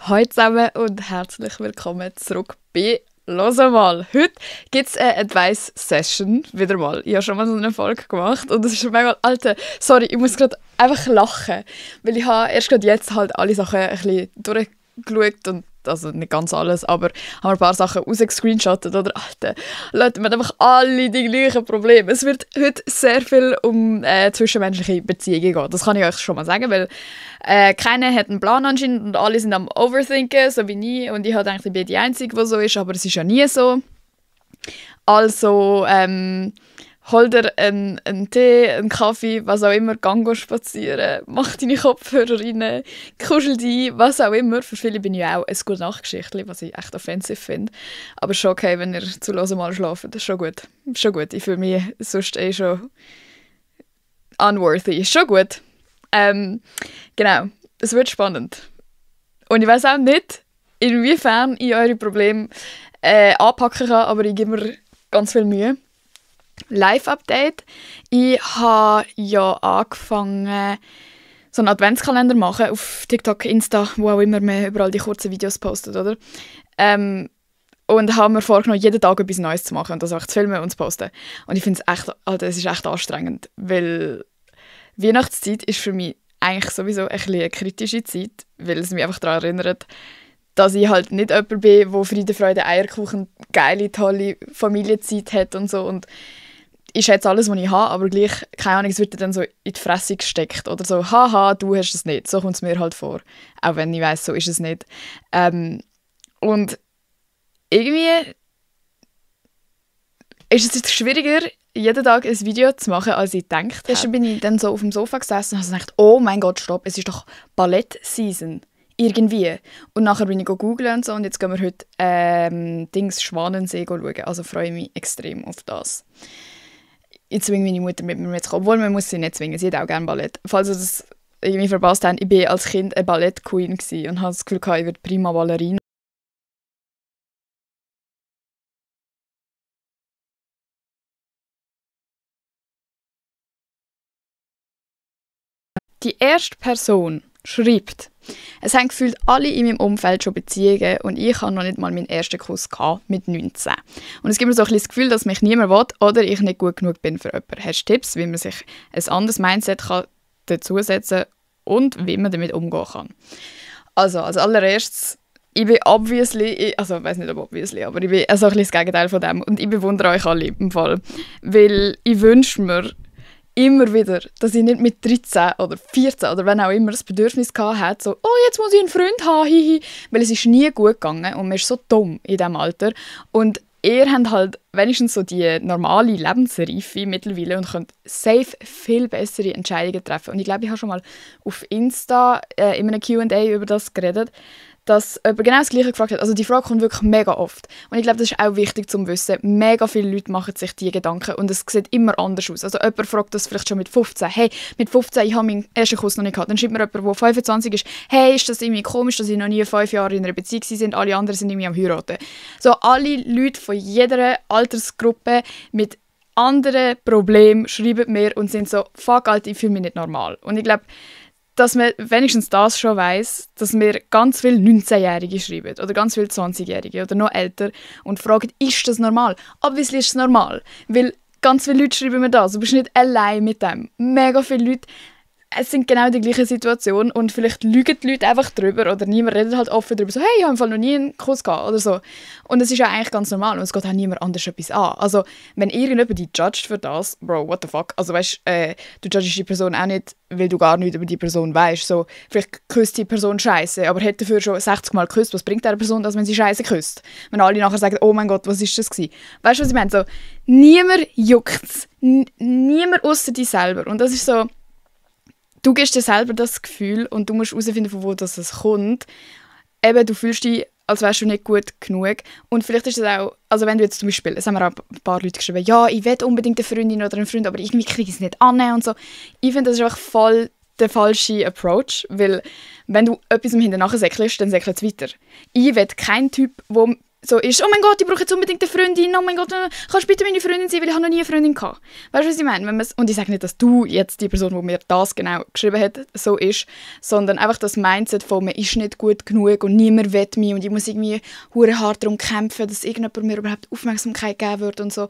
Hallo zusammen und herzlich willkommen zurück bei «Hör mal». Heute gibt es eine Advice-Session, wieder mal. Ich habe schon mal so eine Folge gemacht und es ist mega... Alter, sorry, ich muss gerade einfach lachen, weil ich habe erst gerade jetzt halt alle Sachen ein bisschen durchgeschaut und also nicht ganz alles, aber haben ein paar Sachen rausgescreenshottet, oder? Alter, Leute, man hat einfach alle die gleichen Probleme. Es wird heute sehr viel um zwischenmenschliche Beziehungen gehen. Das kann ich euch schon mal sagen, weil keiner hat einen Plan anscheinend und alle sind am Overthinken, so wie nie. Und ich habe gedacht, ich bin die Einzige, die so ist, aber es ist ja nie so. Also, hol dir einen Tee, einen Kaffee, was auch immer, gang spazieren, mach deine Kopfhörer rein, kuschel dich, was auch immer. Für viele bin ich auch ein gute Nachtgeschichtli, was ich echt offensiv finde. Aber schon okay, wenn ihr zu «Hör mal» schlaft, das ist schon gut. Schon gut, ich fühle mich sonst schon unworthy. Schon gut. Genau, es wird spannend. Und ich weiss auch nicht, inwiefern ich eure Probleme anpacken kann, aber ich gebe mir ganz viel Mühe. Live-Update. Ich habe ja angefangen, so einen Adventskalender zu machen auf TikTok, Insta, wo auch immer man überall die kurzen Videos postet, oder? Und habe mir vorgenommen, jeden Tag etwas Neues zu machen und das auch zu filmen und zu posten. Und ich finde es echt, also es ist echt anstrengend, weil Weihnachtszeit ist für mich eigentlich sowieso ein bisschen eine kritische Zeit, weil es mich einfach daran erinnert, dass ich halt nicht jemand bin, der Friede, Freude, Eierkuchen, geile, tolle Familienzeit hat und so. Und ich schätze alles, was ich habe, aber gleich, keine Ahnung, es wird dann so in die Fresse gesteckt. Oder so, haha, du hast es nicht. So kommt es mir halt vor. Auch wenn ich weiss, so ist es nicht. Und irgendwie ist es jetzt schwieriger, jeden Tag ein Video zu machen, als ich gedacht habe. Gestern bin ich dann so auf dem Sofa gesessen und habe gedacht, oh mein Gott, stopp, es ist doch Ballett-Season. Irgendwie. Und nachher bin ich googeln und so und jetzt gehen wir heute Schwanensee schauen. Also freue ich mich extrem auf das. Ich zwinge meine Mutter mit mir zu kommen. Obwohl, man muss sie nicht zwingen, sie hat auch gerne Ballett. Falls ihr das irgendwie verpasst habt, ich war als Kind eine Ballett-Queen und hatte das Gefühl, ich werde prima Ballerina. Die erste Person schreibt: Es haben gefühlt alle in meinem Umfeld schon Beziehungen und ich hatte noch nicht mal meinen ersten Kuss mit 19. Und es gibt mir so ein bisschen das Gefühl, dass mich niemand will oder ich nicht gut genug bin für jemanden. Hast du Tipps, wie man sich ein anderes Mindset dazusetzen kann und wie man damit umgehen kann? Also, als allererstes, ich bin obviously, also ich weiss nicht, ob obviously, aber ich bin so ein bisschen das Gegenteil von dem und ich bewundere euch alle im Fall. Weil ich wünsche mir immer wieder, dass ich nicht mit 13 oder 14 oder wenn auch immer das Bedürfnis hatte, so, oh, jetzt muss ich einen Freund haben, hihi. Weil es ist nie gut gegangen und man ist so dumm in diesem Alter. Und ihr habt halt wenigstens so die normale Lebensreife mittlerweile und könnt safe viel bessere Entscheidungen treffen. Und ich glaube, ich habe schon mal auf Insta in einem Q&A über das geredet, dass jemand genau das Gleiche gefragt hat. Also die Frage kommt wirklich mega oft. Und ich glaube, das ist auch wichtig zu wissen. Mega viele Leute machen sich diese Gedanken und es sieht immer anders aus. Also jemand fragt das vielleicht schon mit 15. Hey, mit 15, ich habe meinen ersten Kuss noch nicht gehabt. Dann schreibt mir jemand, der 25 ist, hey, ist das irgendwie komisch, dass ich noch nie 5 Jahre in einer Beziehung sind, alle anderen sind irgendwie am heiraten. So, alle Leute von jeder Altersgruppe mit anderen Problemen schreiben mir und sind so, fuck, Alter, ich fühle mich nicht normal. Und ich glaube, dass man wenigstens das schon weiss, dass mir ganz viele 19-Jährige schreiben oder ganz viele 20-Jährige oder noch älter und fragen, ist das normal? Obviously ist es normal, weil ganz viele Leute schreiben mir das. Du bist nicht allein mit dem. Mega viele Leute, es sind genau die gleiche Situation und vielleicht lügen die Leute einfach drüber oder niemand redet halt offen darüber, so, hey, ich habe im Fall noch nie einen Kuss gehabt oder so. Und es ist ja eigentlich ganz normal und es geht auch niemand anders etwas an. Also, wenn irgendjemand dich judgt für das, Bro, what the fuck? Also, weißt du judgest die Person auch nicht, weil du gar nichts über die Person weißt. So, vielleicht küsst die Person Scheiße, aber hat dafür schon 60 Mal geküsst. Was bringt der Person das, wenn sie Scheiße küsst? Wenn alle nachher sagen, oh mein Gott, was ist das gewesen? Weißt du, was ich meine? So, niemand juckt's. Niemand außer dich selber. Und das ist so, du gibst dir selber das Gefühl und du musst herausfinden, von wo das kommt. Eben, du fühlst dich, als wärst du nicht gut genug. Und vielleicht ist es auch, also wenn du jetzt zum Beispiel, es haben mir auch ein paar Leute geschrieben, ja, ich will unbedingt eine Freundin oder einen Freund, aber irgendwie kriege ich es nicht an und so. Ich finde, das ist einfach voll der falsche Approach, weil wenn du etwas hinterher säckelst, dann säckelt es weiter. Ich will keinen Typ, der so ist, oh mein Gott, ich brauche jetzt unbedingt eine Freundin, oh mein Gott, kannst du bitte meine Freundin sein, weil ich habe noch nie eine Freundin gehabt. Weißt du, was ich meine? Und ich sage nicht, dass du jetzt die Person, die mir das genau geschrieben hat, so ist, sondern einfach das Mindset von, man ist nicht gut genug und niemand will mich und ich muss irgendwie hure hart darum kämpfen, dass irgendjemand mir überhaupt Aufmerksamkeit geben wird und so.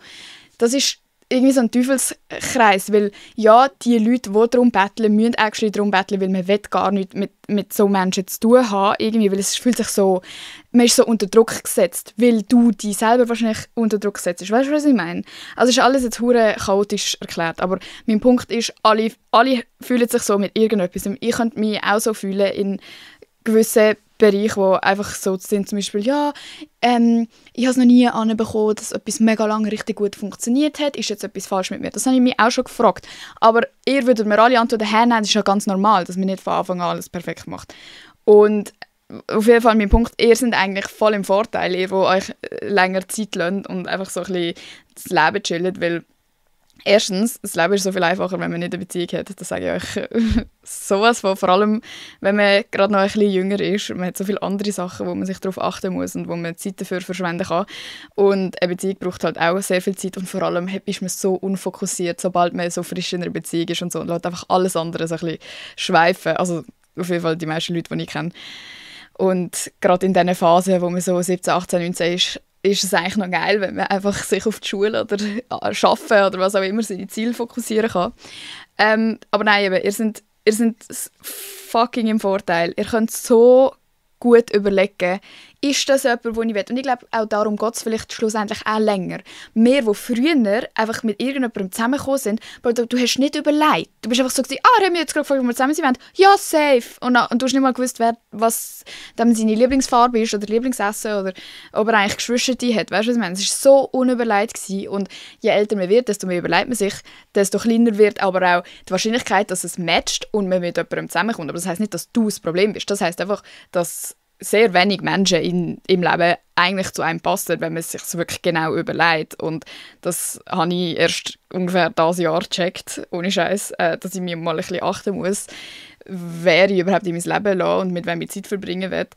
Das ist irgendwie so ein Teufelskreis, weil ja, die Leute, die darum betteln, müssen actually darum betteln, weil man will gar nichts mit so Menschen zu tun haben, irgendwie, weil es fühlt sich so, man ist so unter Druck gesetzt, weil du dich selber wahrscheinlich unter Druck setzt. Weißt du, was ich meine? Also ist alles jetzt hure chaotisch erklärt, aber mein Punkt ist, alle fühlen sich so mit irgendetwas. Ich könnte mich auch so fühlen in gewissen Bereiche, wo einfach so sind, zum Beispiel, ja, ich habe es noch nie anbekommen, dass etwas mega lange richtig gut funktioniert hat. Ist jetzt etwas falsch mit mir? Das habe ich mich auch schon gefragt. Aber ihr würdet mir alle antworten, nein, das ist ja ganz normal, dass man nicht von Anfang an alles perfekt macht. Und auf jeden Fall mein Punkt, ihr seid eigentlich voll im Vorteil, ihr, die euch länger Zeit lasst und einfach so ein bisschen das Leben chillt, weil erstens, das Leben ist so viel einfacher, wenn man nicht eine Beziehung hat. Das sage ich euch sowas von. Vor allem, wenn man gerade noch ein bisschen jünger ist. Man hat so viele andere Sachen, wo man sich darauf achten muss und wo man Zeit dafür verschwenden kann. Und eine Beziehung braucht halt auch sehr viel Zeit. Und vor allem ist man so unfokussiert, sobald man so frisch in einer Beziehung ist und so. Und lässt einfach alles andere so ein bisschen schweifen. Also auf jeden Fall die meisten Leute, die ich kenne. Und gerade in diesen Phasen, wo man so 17, 18, 19 ist es eigentlich noch geil, wenn man einfach sich auf die Schule oder Arbeiten oder was auch immer seine Ziele fokussieren kann. Aber nein, eben, ihr seid fucking im Vorteil. Ihr könnt so gut überlegen, ist das jemand, den ich will? Und ich glaube, auch darum geht es vielleicht schlussendlich auch länger. Wir, die früher einfach mit irgendjemandem zusammengekommen sind, weil du hast nicht überlegt. Du bist einfach so gewesen, wir haben mich jetzt gerade gefragt, ob wir zusammen sein wollen. Ja, safe. Und du hast nicht mal gewusst, was seine Lieblingsfarbe ist oder Lieblingsessen oder ob er eigentlich Geschwister hat. Weißt du, was ich meine? Es war so unüberlegt gewesen. Und je älter man wird, desto mehr überlegt man sich, desto kleiner wird aber auch die Wahrscheinlichkeit, dass es matcht und man mit jemandem zusammenkommt. Aber das heisst nicht, dass du das Problem bist. Das heisst einfach, dass sehr wenig Menschen im Leben eigentlich zu einem passen, wenn man es sich wirklich genau überlegt. Und das habe ich erst ungefähr dieses Jahr gecheckt, ohne Scheiß, dass ich mir mal ein bisschen achten muss, wer ich überhaupt in mein Leben lasse und mit wem ich Zeit verbringen will.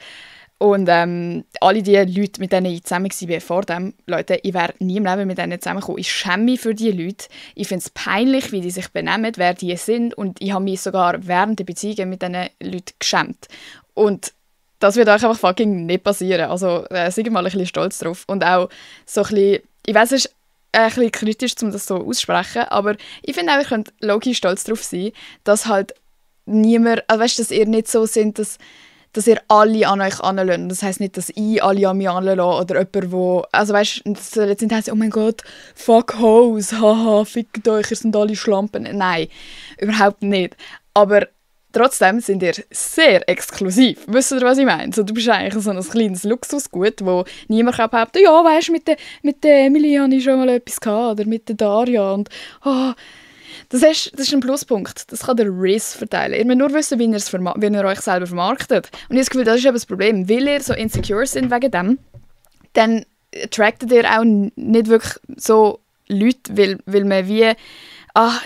Und alle die Leute, mit denen ich zusammen war vor dem, Leute, ich wäre nie im Leben mit denen zusammengekommen. Ich schäme mich für diese Leute. Ich finde es peinlich, wie die sich benehmen, wer die sind. Und ich habe mich sogar während der Beziehungen mit diesen Leuten geschämt. Und das wird euch einfach fucking nicht passieren. Also seid mal ein bisschen stolz drauf. Und auch so ein bisschen, ich weiss, es ist ein bisschen kritisch, um das so auszusprechen, aber ich finde auch, ihr könnt logisch stolz drauf sein, dass halt niemand, also weißt, dass ihr nicht so sind, dass ihr alle an euch anlasst. Das heisst nicht, dass ich alle an mich anlasse oder jemand, wo, also weißt, das soll jetzt nicht heißen, oh mein Gott, fuck hoes, haha, fickt euch, ihr sind alle Schlampen. Nein, überhaupt nicht. Aber trotzdem sind ihr sehr exklusiv. Wisst ihr, was ich meine? So, du bist eigentlich so ein kleines Luxusgut, wo niemand kann behaupten, ja, weißt du, mit der Emily hatte ich schon mal etwas gehabt, oder mit der Daria. Und, das ist ein Pluspunkt. Das kann der Riz verteilen. Ihr müsst nur wissen, wie ihr euch selber vermarktet. Und ich habe das Gefühl, das ist eben das Problem. Weil ihr so insecure sind wegen dem, dann attractet ihr auch nicht wirklich so Leute, weil man wie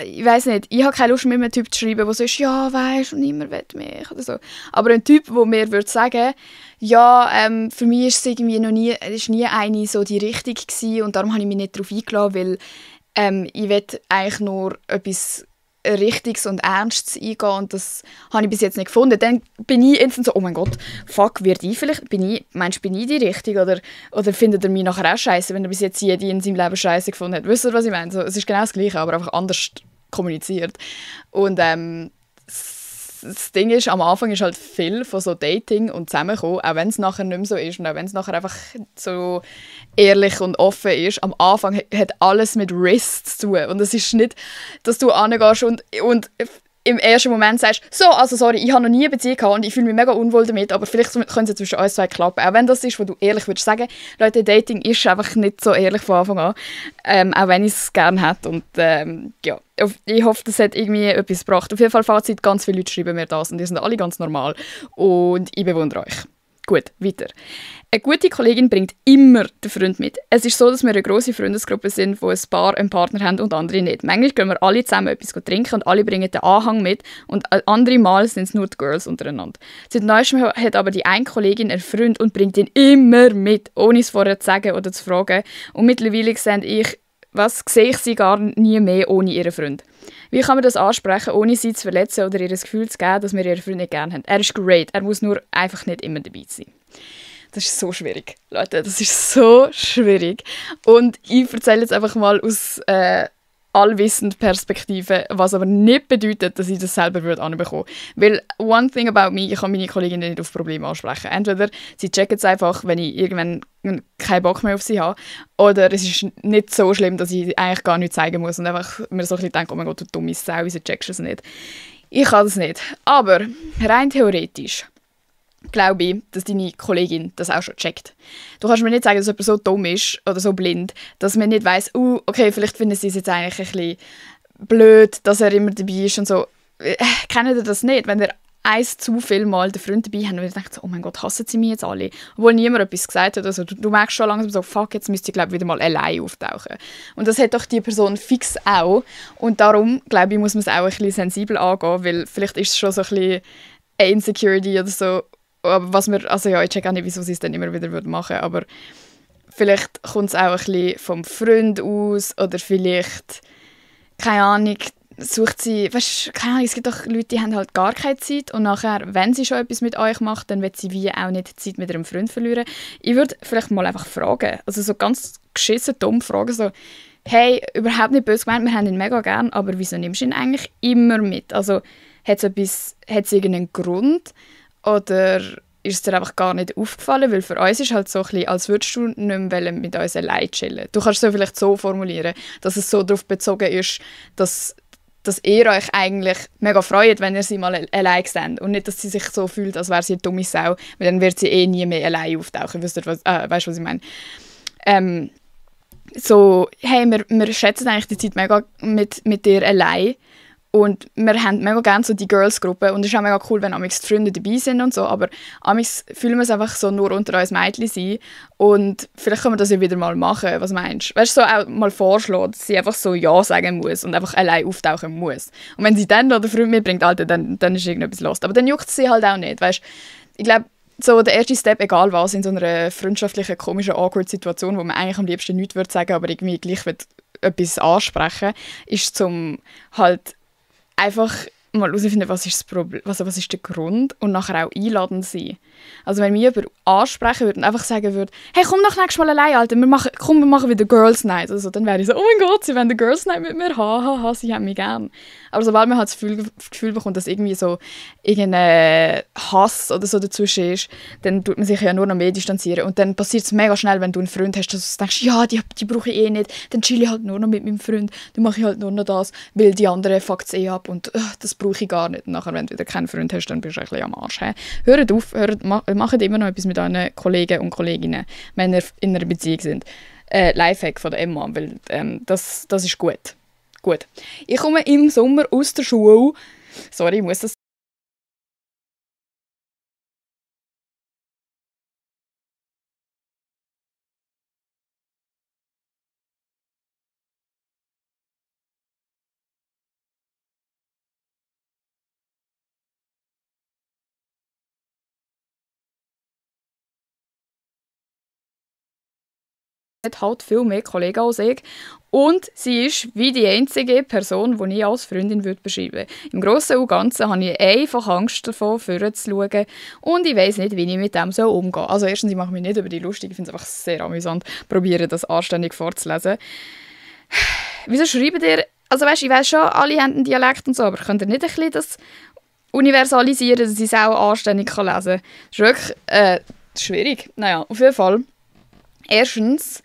ich weiss nicht, ich habe keine Lust, mit einem Typ zu schreiben, der so ist, ja, weisst du, niemand will mich oder so. Aber ein Typ, der mir würde sagen, ja, für mich ist es irgendwie ist nie eine so die Richtung gewesen und darum habe ich mich nicht darauf eingeladen, weil ich will eigentlich nur etwas Richtiges und Ernstes eingehen und das habe ich bis jetzt nicht gefunden. Dann bin ich instant so, oh mein Gott, fuck, wird ich vielleicht, bin ich die Richtige oder findet er mich nachher auch scheiße, wenn er bis jetzt jede in seinem Leben scheiße gefunden hat. Wisst ihr, was ich meine? So, es ist genau das Gleiche, aber einfach anders kommuniziert. Und das Ding ist, am Anfang ist halt viel von so Dating und Zusammenkommen, auch wenn es nachher nicht mehr so ist und auch wenn es nachher einfach so ehrlich und offen ist. Am Anfang hat alles mit Risk zu tun. Und es ist nicht, dass du hingehst und im ersten Moment sagst, so, also sorry, ich habe noch nie eine Beziehung gehabt und ich fühle mich mega unwohl damit, aber vielleicht können sie zwischen uns zwei klappen. Auch wenn das ist, wo du ehrlich würdest sagen, Leute, Dating ist einfach nicht so ehrlich von Anfang an, auch wenn ich es gerne hätte. Und ja, ich hoffe, das hat irgendwie etwas gebracht. Auf jeden Fall Fazit, ganz viele Leute schreiben mir das und die sind alle ganz normal und ich bewundere euch. Gut, weiter. Eine gute Kollegin bringt immer den Freund mit. Es ist so, dass wir eine grosse Freundesgruppe sind, wo ein Paar einen Partner haben und andere nicht. Manchmal gehen wir alle zusammen etwas trinken und alle bringen den Anhang mit und andere Mal sind es nur die Girls untereinander. Seit neuestem hat aber die eine Kollegin einen Freund und bringt ihn immer mit, ohne es vorher zu sagen oder zu fragen. Und mittlerweile sehe ich sie gar nie mehr ohne ihren Freund. Wie kann man das ansprechen, ohne sie zu verletzen oder ihr das Gefühl zu geben, dass wir ihren Freund nicht gerne haben? Er ist great, er muss nur einfach nicht immer dabei sein. Das ist so schwierig, Leute, das ist so schwierig. Und ich erzähle jetzt einfach mal aus allwissender Perspektive, was aber nicht bedeutet, dass ich das selber anbekommen würde. Weil one thing about me, ich kann meine Kolleginnen nicht auf Probleme ansprechen. Entweder sie checken es einfach, wenn ich irgendwann keinen Bock mehr auf sie habe, oder es ist nicht so schlimm, dass ich eigentlich gar nichts zeigen muss und einfach mir so ein bisschen denke, oh mein Gott, du dumme Sau, wieso checkst du es nicht? Ich kann das nicht. Aber rein theoretisch glaube ich, dass deine Kollegin das auch schon checkt. Du kannst mir nicht sagen, dass jemand so dumm ist oder so blind, dass man nicht weiss, okay, vielleicht finden sie es jetzt eigentlich ein bisschen blöd, dass er immer dabei ist und so. Kennen ihr das nicht? Wenn ihr zu viel Mal den Freund dabei habt und ihr denkt so, oh mein Gott, hassen sie mich jetzt alle? Obwohl niemand etwas gesagt hat. Also, du merkst schon langsam so, fuck, jetzt müsste ich glaube wieder mal allein auftauchen. Und das hat doch die Person fix auch. Und darum, glaube ich, muss man es auch ein bisschen sensibel angehen, weil vielleicht ist es schon so ein bisschen eine Insecurity oder so. Aber was wir, also ja, ich check auch nicht, wieso sie es dann immer wieder machen würden, aber vielleicht kommt es auch ein bisschen vom Freund aus oder vielleicht, keine Ahnung, sucht sie, weißt, keine Ahnung, es gibt doch Leute, die haben halt gar keine Zeit und nachher, wenn sie schon etwas mit euch macht, dann wird sie wie auch nicht Zeit mit ihrem Freund verlieren. Ich würde vielleicht mal einfach fragen, also so ganz geschissen dumm fragen, so, hey, überhaupt nicht böse gemeint, wir haben ihn mega gern, aber wieso nimmst du ihn eigentlich immer mit? Also, hat es irgendeinen Grund? Oder ist es dir einfach gar nicht aufgefallen? Weil für uns ist halt so ein bisschen, als würdest du nicht mehr mit uns allein chillen. Du kannst es vielleicht so formulieren, dass es so darauf bezogen ist, dass ihr euch eigentlich mega freut, wenn ihr sie mal allein seht. Und nicht, dass sie sich so fühlt, als wäre sie eine dumme Sau, weil dann wird sie eh nie mehr allein auftauchen. Weißt du, was ich meine? So, hey, wir schätzen eigentlich die Zeit mega mit dir allein. Und wir haben mega gerne so die Girls-Gruppe und es ist auch mega cool, wenn amigs die Freunde dabei sind und so, aber amigs fühlen wir es einfach so nur unter uns Mädchen sein und vielleicht können wir das ja wieder mal machen, was meinst du? Weißt du, so auch mal vorschlagen, dass sie einfach so Ja sagen muss und einfach allein auftauchen muss. Und wenn sie dann noch den Freund mitbringt, Alter, dann ist irgendetwas los. Aber dann juckt sie halt auch nicht, weißt du? Ich glaube, so der erste Step, egal was, in so einer freundschaftlichen, komischen, awkward Situation, wo man eigentlich am liebsten nichts würde sagen, aber irgendwie gleich etwas ansprechen, ist zum halt einfach mal herausfinden, was ist das Problem, was ist der Grund und nachher auch einladend sein. Also wenn mich jemand ansprechen würde und einfach sagen würde, hey, komm doch nächstes Mal allein, Alter, wir machen wieder Girls Night. Also, dann wäre ich so, oh mein Gott, sie wollen eine Girls Night mit mir haben, sie haben mich gern. Aber sobald man halt das Gefühl bekommt, dass irgendwie so irgendein Hass oder so dazwischen ist, dann tut man sich ja nur noch mehr distanzieren. Und dann passiert es mega schnell, wenn du einen Freund hast, dass du denkst, ja, die brauche ich eh nicht, dann chill ich halt nur noch mit meinem Freund, dann mache ich halt nur noch das, weil die anderen fuckt es eh ab und das brauche ich gar nicht. Und nachher, wenn du wieder keinen Freund hast, dann bist du ein bisschen am Arsch. Hört auf, macht immer noch etwas mit euren Kollegen und Kolleginnen, wenn ihr in einer Beziehung sind. Lifehack von der Emma, weil das ist gut. Gut. Ich komme im Sommer aus der Schule. Sorry, ich muss das hat halt viel mehr Kollegen als ich. Und sie ist wie die einzige Person, die ich als Freundin beschreiben würde. Im Großen und Ganzen habe ich einfach Angst davor, vorzuschauen. Und ich weiss nicht, wie ich mit dem so umgehe. Also erstens, ich mache mich nicht über die lustig. Ich finde es einfach sehr amüsant, probiere das anständig vorzulesen. Wieso schreibt ihr... Also weißt, ich weiss schon, alle haben einen Dialekt und so, aber könnt ihr nicht ein bisschen das universalisieren, dass ich es auch anständig lesen kann? Das ist wirklich schwierig. Naja, auf jeden Fall. Erstens,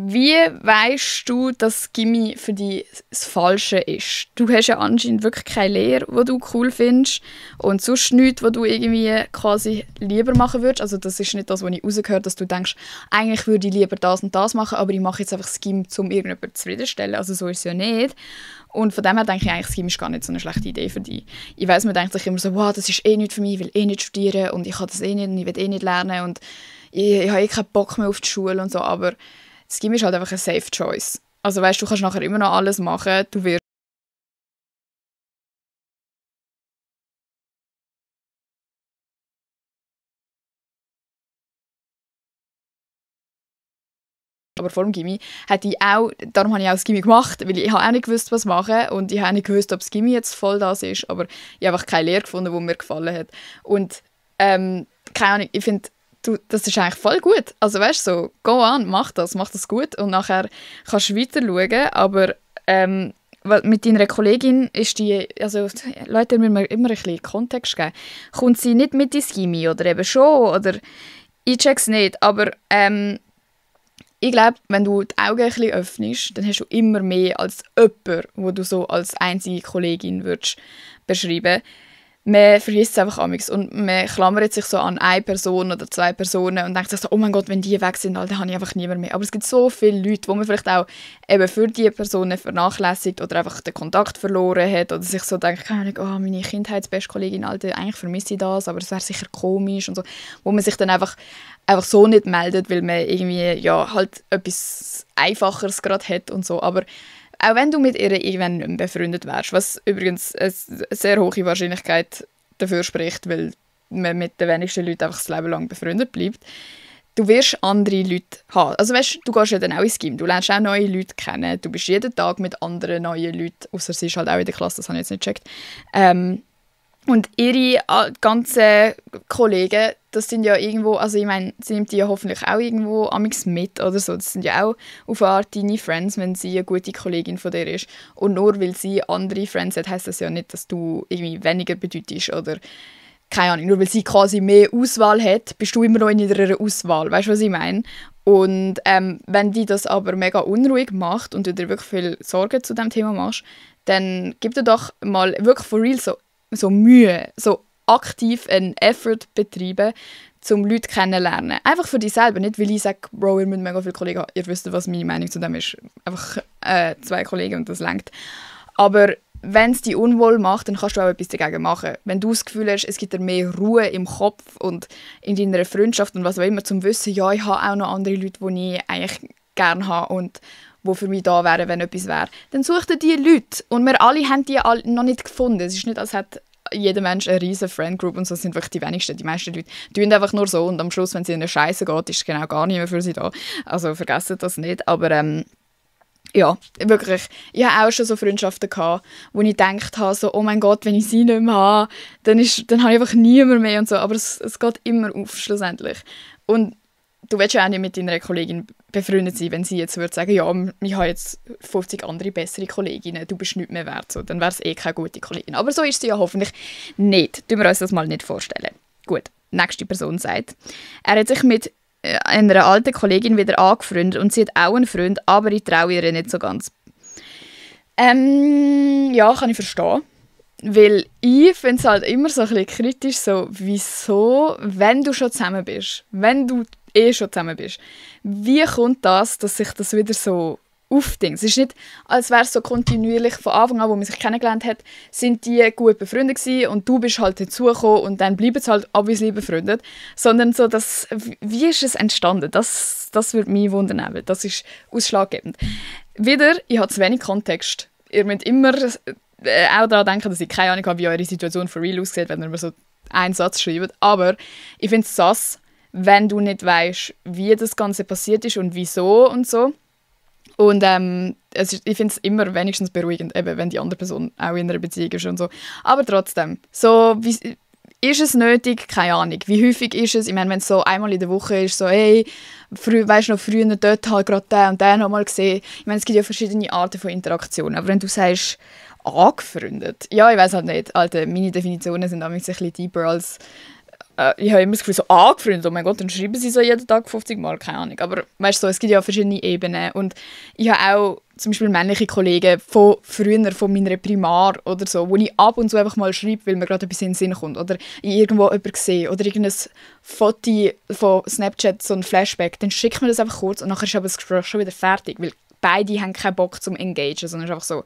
Wie weißt du, dass Gymi für dich das Falsche ist? Du hast ja anscheinend wirklich keine Lehre, die du cool findest und sonst nichts, was du irgendwie quasi lieber machen würdest. Also das ist nicht das, was ich rausgehört, dass du denkst, eigentlich würde ich lieber das und das machen, aber ich mache jetzt einfach das Gymi, um irgendjemanden zufriedenstellen. Also so ist es ja nicht. Und von dem her denke ich eigentlich, das Gymi ist gar nicht so eine schlechte Idee für dich. Ich weiss, man denkt sich immer so, wow, das ist eh nicht für mich, ich will eh nicht studieren und ich kann das eh nicht und ich will eh nicht lernen und ich habe eh keinen Bock mehr auf die Schule und so, aber das Gymi ist halt einfach eine safe choice. Also weißt, du kannst nachher immer noch alles machen, du wirst aber vor dem Gymi hätte ich auch, darum habe ich auch das Gymi gemacht, weil ich habe auch nicht gewusst, was machen und ich habe auch nicht gewusst, ob das Gymi jetzt voll das ist, aber ich habe einfach keine Lehre gefunden, die mir gefallen hat. Und keine Ahnung, ich finde, das ist eigentlich voll gut. Also weißt du, so, go on, mach das gut und nachher kannst du weiter schauen, aber mit deiner Kollegin ist die, also Leute müssen mir immer ein bisschen Kontext geben. Kommt sie nicht mit ins Gymi oder eben schon oder ich check's nicht, aber ich glaube, wenn du die Augen ein bisschen öffnest, dann hast du immer mehr als jemanden, wo du so als einzige Kollegin würdest beschreiben. Man vergisst es einfach amigs und man klammert sich so an eine Person oder zwei Personen und denkt sich so, oh mein Gott, wenn die weg sind, dann habe ich einfach niemand mehr. Aber es gibt so viele Leute, wo man vielleicht auch eben für diese Personen vernachlässigt oder einfach den Kontakt verloren hat oder sich so denkt, keine Ahnung, oh, meine Kindheitsbestkollegin, Alter, eigentlich vermisse ich das, aber es wäre sicher komisch und so. Wo man sich dann einfach so nicht meldet, weil man irgendwie ja, halt etwas Einfacheres gerade hat und so. Aber auch wenn du mit ihr irgendwann nicht mehr befreundet wärst, was übrigens eine sehr hohe Wahrscheinlichkeit dafür spricht, weil man mit den wenigsten Leuten einfach das Leben lang befreundet bleibt, du wirst andere Leute haben. Also weißt, du gehst ja dann auch ins Gym, du lernst auch neue Leute kennen, du bist jeden Tag mit anderen neuen Leuten, außer sie ist halt auch in der Klasse, das habe ich jetzt nicht gecheckt. Und ihre ganzen Kollegen, das sind ja irgendwo, also ich meine, sie nimmt die ja hoffentlich auch irgendwo amigs mit oder so. Das sind ja auch auf eine Art deine Friends, wenn sie eine gute Kollegin von dir ist. Und nur weil sie andere Friends hat, heisst das ja nicht, dass du irgendwie weniger bedeutest oder keine Ahnung. Nur weil sie quasi mehr Auswahl hat, bist du immer noch in ihrer Auswahl. Weißt du, was ich meine? Und wenn die das aber mega unruhig macht und du dir wirklich viel Sorgen zu dem Thema machst, dann gib dir doch mal wirklich for real so Mühe, so aktiv einen Effort betreiben, um Leute kennenzulernen. Einfach für dich selber, nicht weil ich sage, Bro, ihr müsst mega viele Kollegen haben. Ihr wisst, was meine Meinung zu dem ist. Einfach 2 Kollegen und das reicht. Aber wenn es dich unwohl macht, dann kannst du auch etwas dagegen machen. Wenn du das Gefühl hast, es gibt dir mehr Ruhe im Kopf und in deiner Freundschaft und was auch immer, zum Wissen, ja, ich habe auch noch andere Leute, die ich eigentlich gerne habe und die für mich da wären, wenn etwas wäre, dann such dir diese Leute. Und wir alle haben die noch nicht gefunden. Es ist nicht, als hätte jeder Mensch eine riesige Friendgroup und so sind wirklich die wenigsten. Die meisten Leute tun einfach nur so und am Schluss, wenn es ihnen scheiße geht, ist es genau gar nicht mehr für sie da. Also vergessen das nicht. Aber ja, wirklich. Ich hatte auch schon so Freundschaften gehabt, wo ich gedacht habe, so, oh mein Gott, wenn ich sie nicht mehr habe, dann habe ich einfach niemand mehr und so. Aber es geht immer auf, schlussendlich. Und du willst ja auch nicht mit deiner Kollegin befreundet sein, wenn sie jetzt würde sagen, ja, ich habe jetzt 50 andere bessere Kolleginnen, du bist nicht mehr wert. So, dann wäre es eh keine gute Kollegin. Aber so ist sie ja hoffentlich nicht. Tun wir uns das mal nicht vorstellen. Gut, nächste Person sagt, er hat sich mit einer alten Kollegin wieder angefreundet und sie hat auch einen Freund, aber ich traue ihr nicht so ganz. Ja, kann ich verstehen. Weil ich finde es halt immer so ein bisschen kritisch, so, wieso, wenn du schon zusammen bist, wenn du schon zusammen bist, wie kommt das, dass sich das wieder so aufdingt? Es ist nicht, als wäre es so kontinuierlich von Anfang an, wo man sich kennengelernt hat, sind die gut befreundet gewesen und du bist halt dazugekommen und dann bleiben sie halt obviously befreundet, sondern so, wie ist es entstanden? Das würde mich wundern, weil das ist ausschlaggebend. Wieder, ich habe zu wenig Kontext. Ihr müsst immer auch daran denken, dass ich keine Ahnung habe, wie eure Situation for real aussieht, wenn ihr mir so einen Satz schreibt. Aber ich finde es sass, wenn du nicht weißt, wie das Ganze passiert ist und wieso und so. Und ich finde es immer wenigstens beruhigend, eben, wenn die andere Person auch in einer Beziehung ist und so. Aber trotzdem, so, ist es nötig? Keine Ahnung. Wie häufig ist es? Ich meine, wenn es so einmal in der Woche ist, so, hey, weißt du noch, früher dort halt gerade den und den noch mal gesehen. Ich meine, es gibt ja verschiedene Arten von Interaktionen. Aber wenn du sagst, angefreundet, ja, ich weiß halt nicht. Alter, meine Definitionen sind ein bisschen deeper als ich habe immer das Gefühl, so angefreundet, oh mein Gott, dann schreiben sie so jeden Tag 50 Mal, keine Ahnung. Aber weißt du, es gibt ja verschiedene Ebenen und ich habe auch zum Beispiel männliche Kollegen von früher, von meiner Primar oder so, wo ich ab und zu einfach mal schreibe, weil mir gerade etwas in den Sinn kommt oder ich irgendwo jemanden sehe oder irgendein Foto von Snapchat, so ein Flashback, dann schickt mir das einfach kurz und nachher ist aber das Gespräch schon wieder fertig, weil beide haben keinen Bock zum Engagen, sondern es ist einfach so,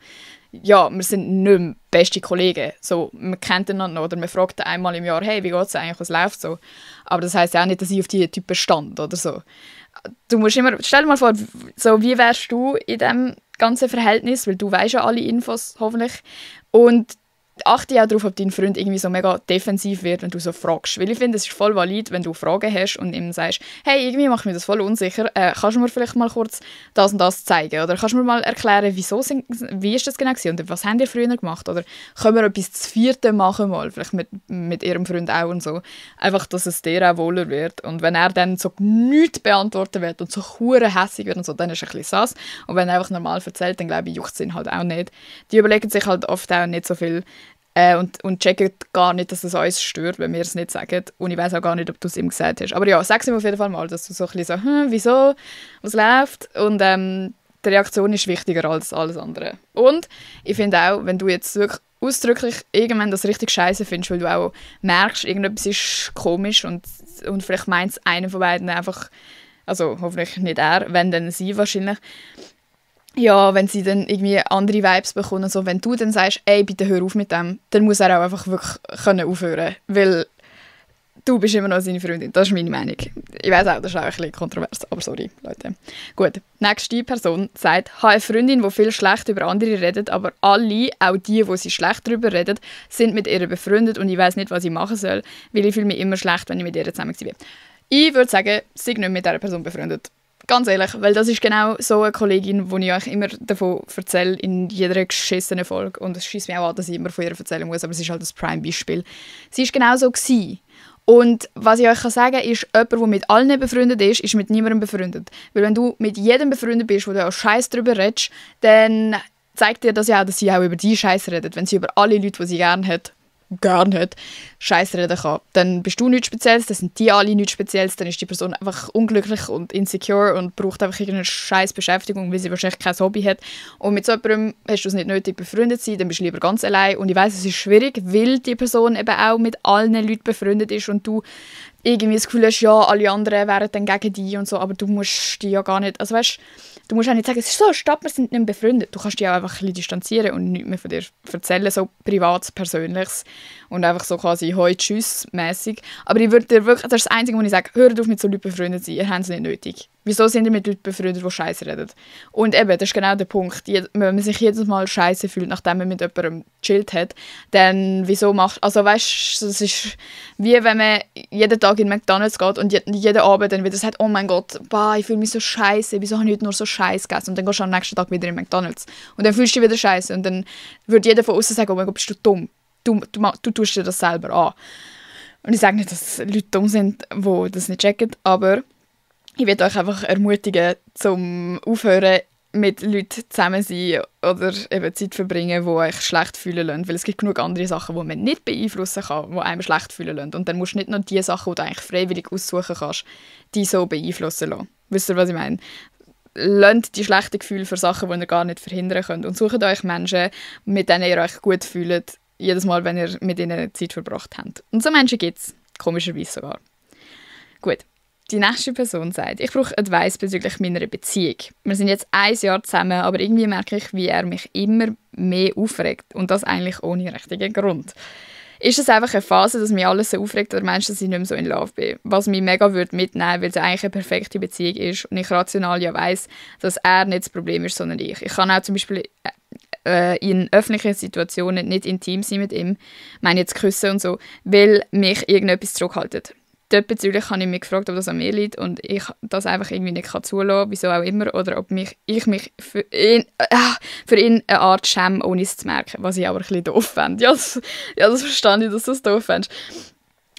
ja, wir sind nicht mehr beste Kollegen. So, man kennt einander noch, oder man fragt einmal im Jahr, hey, wie geht's eigentlich, was läuft so? Aber das heisst ja auch nicht, dass ich auf diese Typen stand oder so. Du musst immer, stell dir mal vor, so, wie wärst du in diesem ganzen Verhältnis, weil du weißt ja alle Infos, hoffentlich. Und achte auch darauf, ob dein Freund irgendwie so mega defensiv wird, wenn du so fragst. Weil ich finde, es ist voll valid, wenn du Fragen hast und ihm sagst, hey, irgendwie macht mich das voll unsicher, kannst du mir vielleicht mal kurz das und das zeigen? Oder kannst du mir mal erklären, wie ist das genau gewesen? Und was haben die früher gemacht? Oder können wir etwas zu vierten machen mal, vielleicht mit ihrem Freund auch und so. Einfach, dass es dir auch wohler wird. Und wenn er dann so nichts beantworten wird und so hure hässig wird und so, dann ist er ein bisschen sass. Und wenn er einfach normal erzählt, dann glaube ich, juckt es ihn halt auch nicht. Die überlegen sich halt oft auch nicht so viel, und checken gar nicht, dass es uns stört, wenn wir es nicht sagen. Und ich weiß auch gar nicht, ob du es ihm gesagt hast. Aber ja, sag es ihm auf jeden Fall mal, dass du so ein bisschen so, wieso, was läuft? Und die Reaktion ist wichtiger als alles andere. Und ich finde auch, wenn du jetzt wirklich ausdrücklich irgendwann das richtig scheiße findest, weil du auch merkst, irgendetwas ist komisch und vielleicht meint es einer von beiden einfach, also hoffentlich nicht er, wenn dann sie wahrscheinlich, ja, wenn sie dann irgendwie andere Vibes bekommen, so, wenn du dann sagst, ey, bitte hör auf mit dem, dann muss er auch einfach wirklich können aufhören, weil du bist immer noch seine Freundin. Das ist meine Meinung. Ich weiss auch, das ist auch ein bisschen kontrovers, aber sorry, Leute. Gut, nächste Person sagt, ich habe eine Freundin, die viel schlecht über andere redet, aber alle, auch die sie schlecht darüber reden, sind mit ihr befreundet und ich weiss nicht, was ich machen soll, weil ich fühle mich immer schlecht, wenn ich mit ihr zusammen bin. Ich würde sagen, sei nicht mit dieser Person befreundet. Ganz ehrlich, weil das ist genau so eine Kollegin, die ich euch immer davon erzähle, in jeder geschissenen Folge. Und es schießt mich auch an, dass ich immer von ihr erzählen muss, aber es ist halt das Prime-Beispiel. Sie war genau so gewesen. Und was ich euch sagen kann, ist, jemand, der mit allen befreundet ist mit niemandem befreundet. Weil wenn du mit jedem befreundet bist, wo du auch Scheiß darüber redest, dann zeigt dir das ja auch, dass sie auch über die Scheiß redet. Wenn sie über alle Leute, die sie gerne hat, Scheiß reden kann. Dann bist du nichts Spezielles, dann sind die alle nichts Spezielles, dann ist die Person einfach unglücklich und insecure und braucht einfach irgendeine scheiß Beschäftigung, weil sie wahrscheinlich kein Hobby hat. Und mit so jemandem hast du es nicht nötig, befreundet zu sein, dann bist du lieber ganz allein. Und ich weiss, es ist schwierig, weil die Person eben auch mit allen Leuten befreundet ist und du irgendwie das Gefühl hast, ja, alle anderen wären dann gegen dich und so, aber du musst die ja gar nicht, also weißt, du musst auch nicht sagen, es ist so, stopp, wir sind nicht mehr befreundet. Du kannst dich auch einfach ein bisschen distanzieren und nichts mehr von dir erzählen, so Privates, Persönliches und einfach so quasi «Hoi, tschüss» mäßig. Aber ich würde dir wirklich, das ist das Einzige, wo ich sage, hört auf mit so Leuten befreundet zu sein, ihr habt es nicht nötig. Wieso sind ihr mit Leuten befreundet, die Scheiße reden? Und eben, das ist genau der Punkt. Wenn man sich jedes Mal scheiße fühlt, nachdem man mit jemandem gechillt hat, dann wieso macht... Also weißt du, das ist wie wenn man jeden Tag in McDonald's geht und jeden Abend dann wieder sagt, oh mein Gott, bah, ich fühle mich so scheiße, wieso habe ich heute nur so Scheiß gegessen? Und dann gehst du am nächsten Tag wieder in McDonald's. Und dann fühlst du dich wieder scheiße. Und dann würde jeder von außen sagen, oh mein Gott, bist du dumm. Du tust dir das selber an. Und ich sage nicht, dass Leute dumm sind, die das nicht checken, aber ich will euch einfach ermutigen, zum Aufhören mit Leuten zusammen sein oder eben Zeit verbringen, die euch schlecht fühlen lassen. Weil es gibt genug andere Sachen, die man nicht beeinflussen kann, die einem schlecht fühlen lassen. Und dann musst du nicht nur die Sachen, die du eigentlich freiwillig aussuchen kannst, die so beeinflussen lassen. Wisst ihr, was ich meine? Lasst die schlechten Gefühle für Sachen, die ihr gar nicht verhindern könnt. Und sucht euch Menschen, mit denen ihr euch gut fühlt, jedes Mal, wenn ihr mit ihnen Zeit verbracht habt. Und so Menschen gibt es, komischerweise sogar. Gut. Die nächste Person sagt, ich brauche Advice bezüglich meiner Beziehung. Wir sind jetzt 1 Jahr zusammen, aber irgendwie merke ich, wie er mich immer mehr aufregt. Und das eigentlich ohne richtigen Grund. Ist es einfach eine Phase, dass mich alles so aufregt, oder meinst du, dass ich nicht mehr so in Love bin? Was mich mega mitnehmen würde, weil es eigentlich eine perfekte Beziehung ist und ich rational ja weiss, dass er nicht das Problem ist, sondern ich. Ich kann auch zum Beispiel in öffentlichen Situationen nicht intim sein mit ihm, meine jetzt küssen und so, weil mich irgendetwas zurückhaltet. Diesbezüglich habe ich mich gefragt, ob das an mir liegt und ich das einfach irgendwie nicht zulassen kann, wieso auch immer, oder ob ich mich für ihn eine Art schäme, ohne es zu merken, was ich aber ein bisschen doof fände. Ja, das verstehe ich, dass du es doof fändest.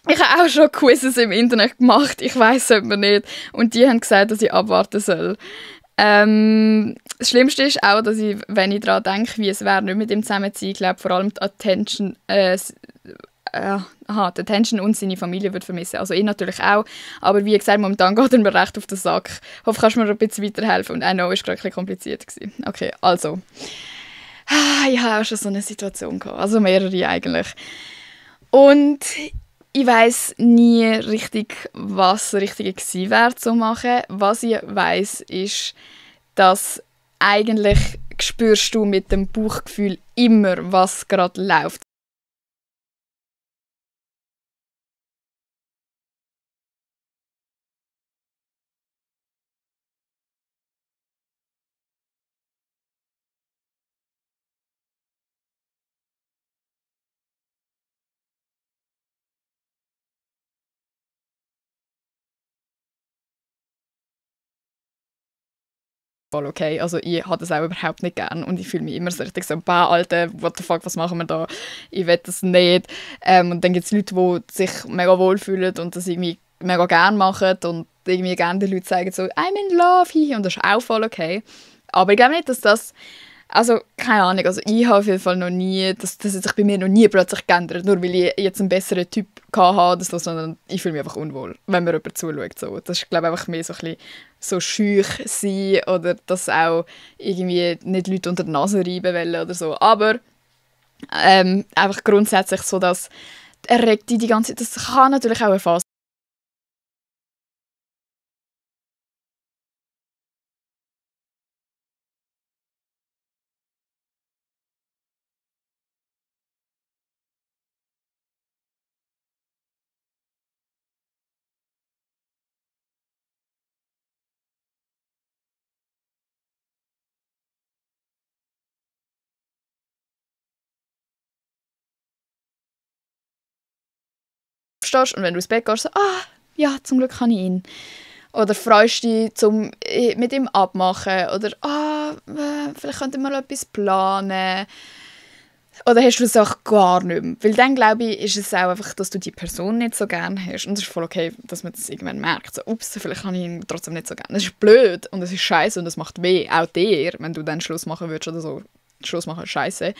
Ich habe auch schon Quizzes im Internet gemacht, ich weiss es aber nicht, und die haben gesagt, dass ich abwarten soll. Das Schlimmste ist auch, dass ich, wenn ich daran denke, wie es wäre, nicht mit ihm zusammen zu sein, glaube vor allem die Attention die Attention und seine Familie würde vermissen. Also ich natürlich auch. Aber wie gesagt, momentan geht er mir recht auf den Sack. Ich hoffe, kannst du mir ein bisschen weiterhelfen. Und I know, es war gerade ein bisschen kompliziert gewesen. Okay, also. Ich habe auch schon so eine Situation gehabt. Also mehrere eigentlich. Und ich weiss nie richtig, was das Richtige gewesen wäre zu machen. Was ich weiss, ist, dass eigentlich spürst du mit dem Bauchgefühl immer, was gerade läuft. Voll okay. Also ich habe das auch überhaupt nicht gern und ich fühle mich immer so richtig so, Alter, what the fuck, was machen wir da? Ich will das nicht. Und dann gibt es Leute, die sich mega wohlfühlen und das irgendwie mega gern machen und irgendwie gerne den Leuten sagen so, I'm in love, hihi, und das ist auch voll okay. Aber ich glaube nicht, dass das, also keine Ahnung, also ich habe auf jeden Fall noch nie, das hat sich bei mir noch nie plötzlich geändert, nur weil ich jetzt einen besseren Typ hatte, sondern ich fühle mich einfach unwohl, wenn mir jemand zuschaut. So. Das ist, glaube ich, einfach mehr so ein bisschen so schüch sein oder dass auch irgendwie nicht Leute unter die Nase reiben wollen oder so. Aber einfach grundsätzlich so, dass erregt die ganze Zeit, das kann natürlich auch eine Phase. Stehst und wenn du ins Bett gehst, so, ja, zum Glück kann ich ihn. Oder freust dich, zum mit ihm abmachen. Oder, vielleicht könnten wir etwas planen. Oder hast du das auch gar nicht mehr? Weil dann, glaube ich, ist es auch einfach, dass du die Person nicht so gerne hast. Und es ist voll okay, dass man das irgendwann merkt. So, ups, vielleicht habe ich ihn trotzdem nicht so gerne. Das ist blöd und es ist scheiße und es macht weh. Auch dir, wenn du dann Schluss machen würdest oder so. Schluss machen ist scheiße.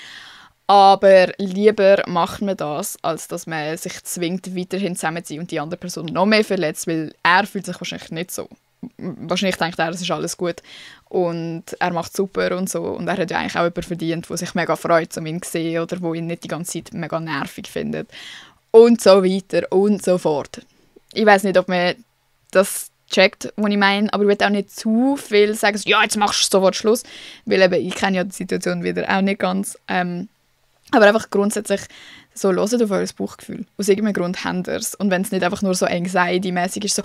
Aber lieber macht man das, als dass man sich zwingt, weiterhin zusammenzuziehen und die andere Person noch mehr verletzt, weil er fühlt sich wahrscheinlich nicht so. Wahrscheinlich denkt er, es ist alles gut und er macht super und so. Und er hat ja eigentlich auch jemanden verdient, der sich mega freut, um ihn zu sehen oder wo ihn nicht die ganze Zeit mega nervig findet. Und so weiter und so fort. Ich weiß nicht, ob man das checkt, was ich meine, aber ich will auch nicht zu viel sagen, so, ja, jetzt machst du sofort Schluss, weil eben, ich kenne ja die Situation wieder auch nicht ganz. Aber einfach grundsätzlich so hört auf euer Bauchgefühl. Aus irgendeinem Grund habt ihr es. Und wenn es nicht einfach nur so anxiety-mäßig ist, so,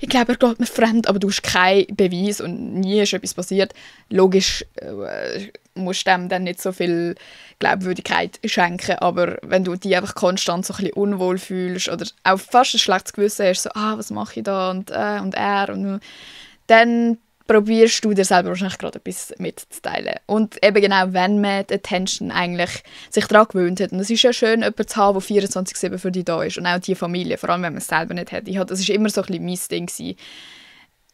ich glaube, er geht mir fremd, aber du hast keinen Beweis und nie ist etwas passiert, logisch musst du dem dann nicht so viel Glaubwürdigkeit schenken. Aber wenn du dich einfach konstant so ein bisschen unwohl fühlst oder auch fast ein schlechtes Gewissen hast, so, was mache ich da und er und dann probierst du dir selber wahrscheinlich gerade etwas mitzuteilen. Und eben genau, wenn man die Attention eigentlich sich daran gewöhnt hat. Und es ist ja schön, jemanden zu haben, der 24/7 für dich da ist. Und auch die Familie, vor allem wenn man es selber nicht hat. Das war immer so ein bisschen mein Ding gewesen.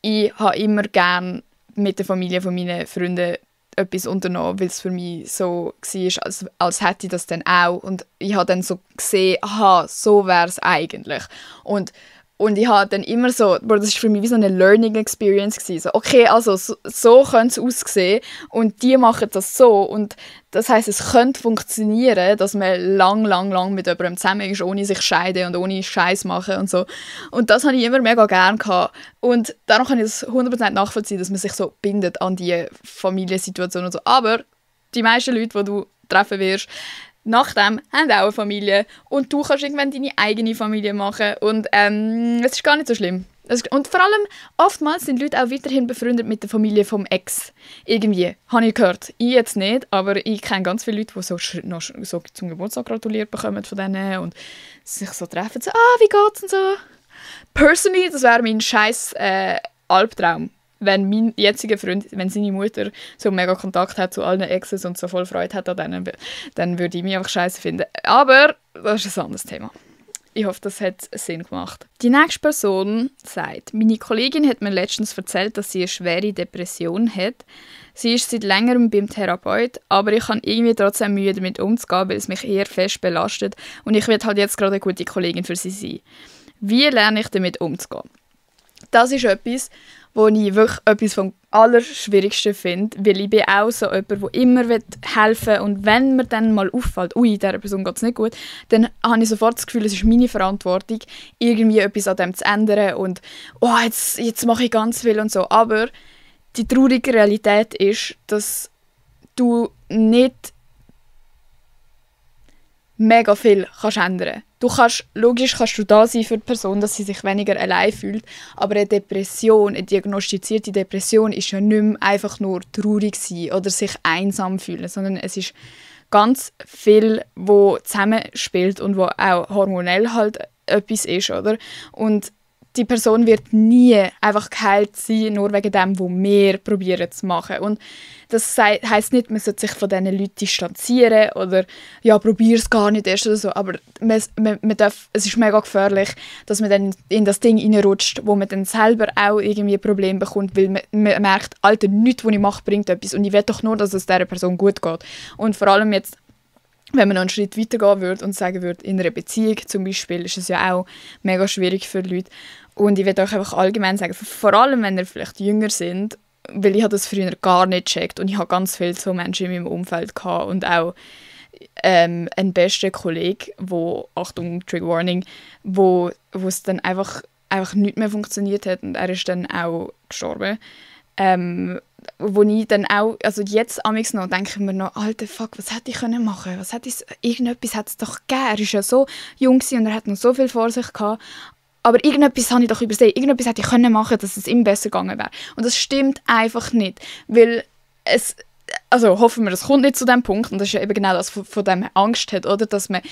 Ich habe immer gerne mit der Familie von meinen Freunden etwas unternommen, weil es für mich so war, als hätte ich das dann auch. Und ich habe dann so gesehen, so wäre es eigentlich. Und ich habe dann immer so, das war für mich wie so eine Learning Experience gewesen. So, okay, also so könnte es aussehen und die machen das so und das heisst, es könnte funktionieren, dass man lang mit jemandem zusammen ist, ohne sich scheiden und ohne Scheiß machen und so. Und das habe ich immer mega gerne gehabt. Und darum kann ich das 100% nachvollziehen, dass man sich so bindet an die Familiensituation und so. Aber die meisten Leute, die du treffen wirst, nachdem haben auch eine Familie und du kannst irgendwann deine eigene Familie machen und es ist gar nicht so schlimm. Und vor allem, oftmals sind Leute auch weiterhin befreundet mit der Familie vom Ex. Irgendwie, habe ich gehört. Ich jetzt nicht, aber ich kenne ganz viele Leute, die noch so zum Geburtstag gratuliert bekommen von denen und sich so treffen, so, wie geht's und so. Personally, das wäre mein scheiß Albtraum. Wenn mein jetziger Freund, wenn seine Mutter so mega Kontakt hat zu allen Exes und so voll Freude hat an denen, dann würde ich mich einfach scheiße finden. Aber das ist ein anderes Thema. ich hoffe, das hat Sinn gemacht. Die nächste Person sagt, meine Kollegin hat mir letztens erzählt, dass sie eine schwere Depression hat. Sie ist seit längerem beim Therapeut, aber ich habe irgendwie trotzdem Mühe damit umzugehen, weil es mich eher fest belastet und ich will halt jetzt gerade eine gute Kollegin für sie sein. Wie lerne ich damit umzugehen? Das ist etwas, wo ich wirklich etwas vom Allerschwierigsten finde, weil ich bin auch so jemand, der immer helfen will und wenn mir dann mal auffällt, ui, dieser Person geht es nicht gut, dann habe ich sofort das Gefühl, es ist meine Verantwortung, irgendwie etwas an dem zu ändern und oh, jetzt mache ich ganz viel und so. Aber die traurige Realität ist, dass du nicht mega viel kannst ändern. Logisch kannst du da sein für die Person, dass sie sich weniger allein fühlt, aber eine Depression, eine diagnostizierte Depression ist ja nicht mehr einfach nur traurig sein oder sich einsam fühlen, sondern es ist ganz viel, wo zusammenspielt und wo auch hormonell halt etwas ist, oder? Und die Person wird nie einfach geheilt sein, nur wegen dem, was wir probieren zu machen. Und das heisst nicht, man sollte sich von diesen Leuten distanzieren oder ja, probier es gar nicht erst oder so. Aber es ist mega gefährlich, dass man dann in das Ding reinrutscht, wo man dann selber auch irgendwie ein Problem bekommt, weil man merkt, Alter, nichts, was ich mache, bringt etwas. Und ich will doch nur, dass es dieser Person gut geht. Und vor allem jetzt, wenn man noch einen Schritt weitergehen würde und sagen würde, in einer Beziehung zum Beispiel, ist es ja auch mega schwierig für Leute. Und ich will euch einfach allgemein sagen, vor allem wenn ihr vielleicht jünger sind, weil ich habe das früher gar nicht gecheckt und ich habe ganz viele so Menschen in meinem Umfeld gehabt und auch einen besten Kollegen, wo, Achtung, Trigger Warning, wo es dann einfach nicht mehr funktioniert hat und er ist dann auch gestorben. Wo ich dann auch, also jetzt amigs noch, denke ich mir noch, alter Fuck, was hätte ich machen können? Irgendetwas hätte es doch gegeben. Er war ja so jung und er hat noch so viel vor sich gehabt. Aber irgendetwas habe ich doch übersehen. Irgendetwas hätte ich machen können, dass es ihm besser gegangen wäre. Und das stimmt einfach nicht. Weil also hoffen wir, es kommt nicht zu dem Punkt. Und das ist ja eben genau das, von dem man Angst hat, oder? Dass man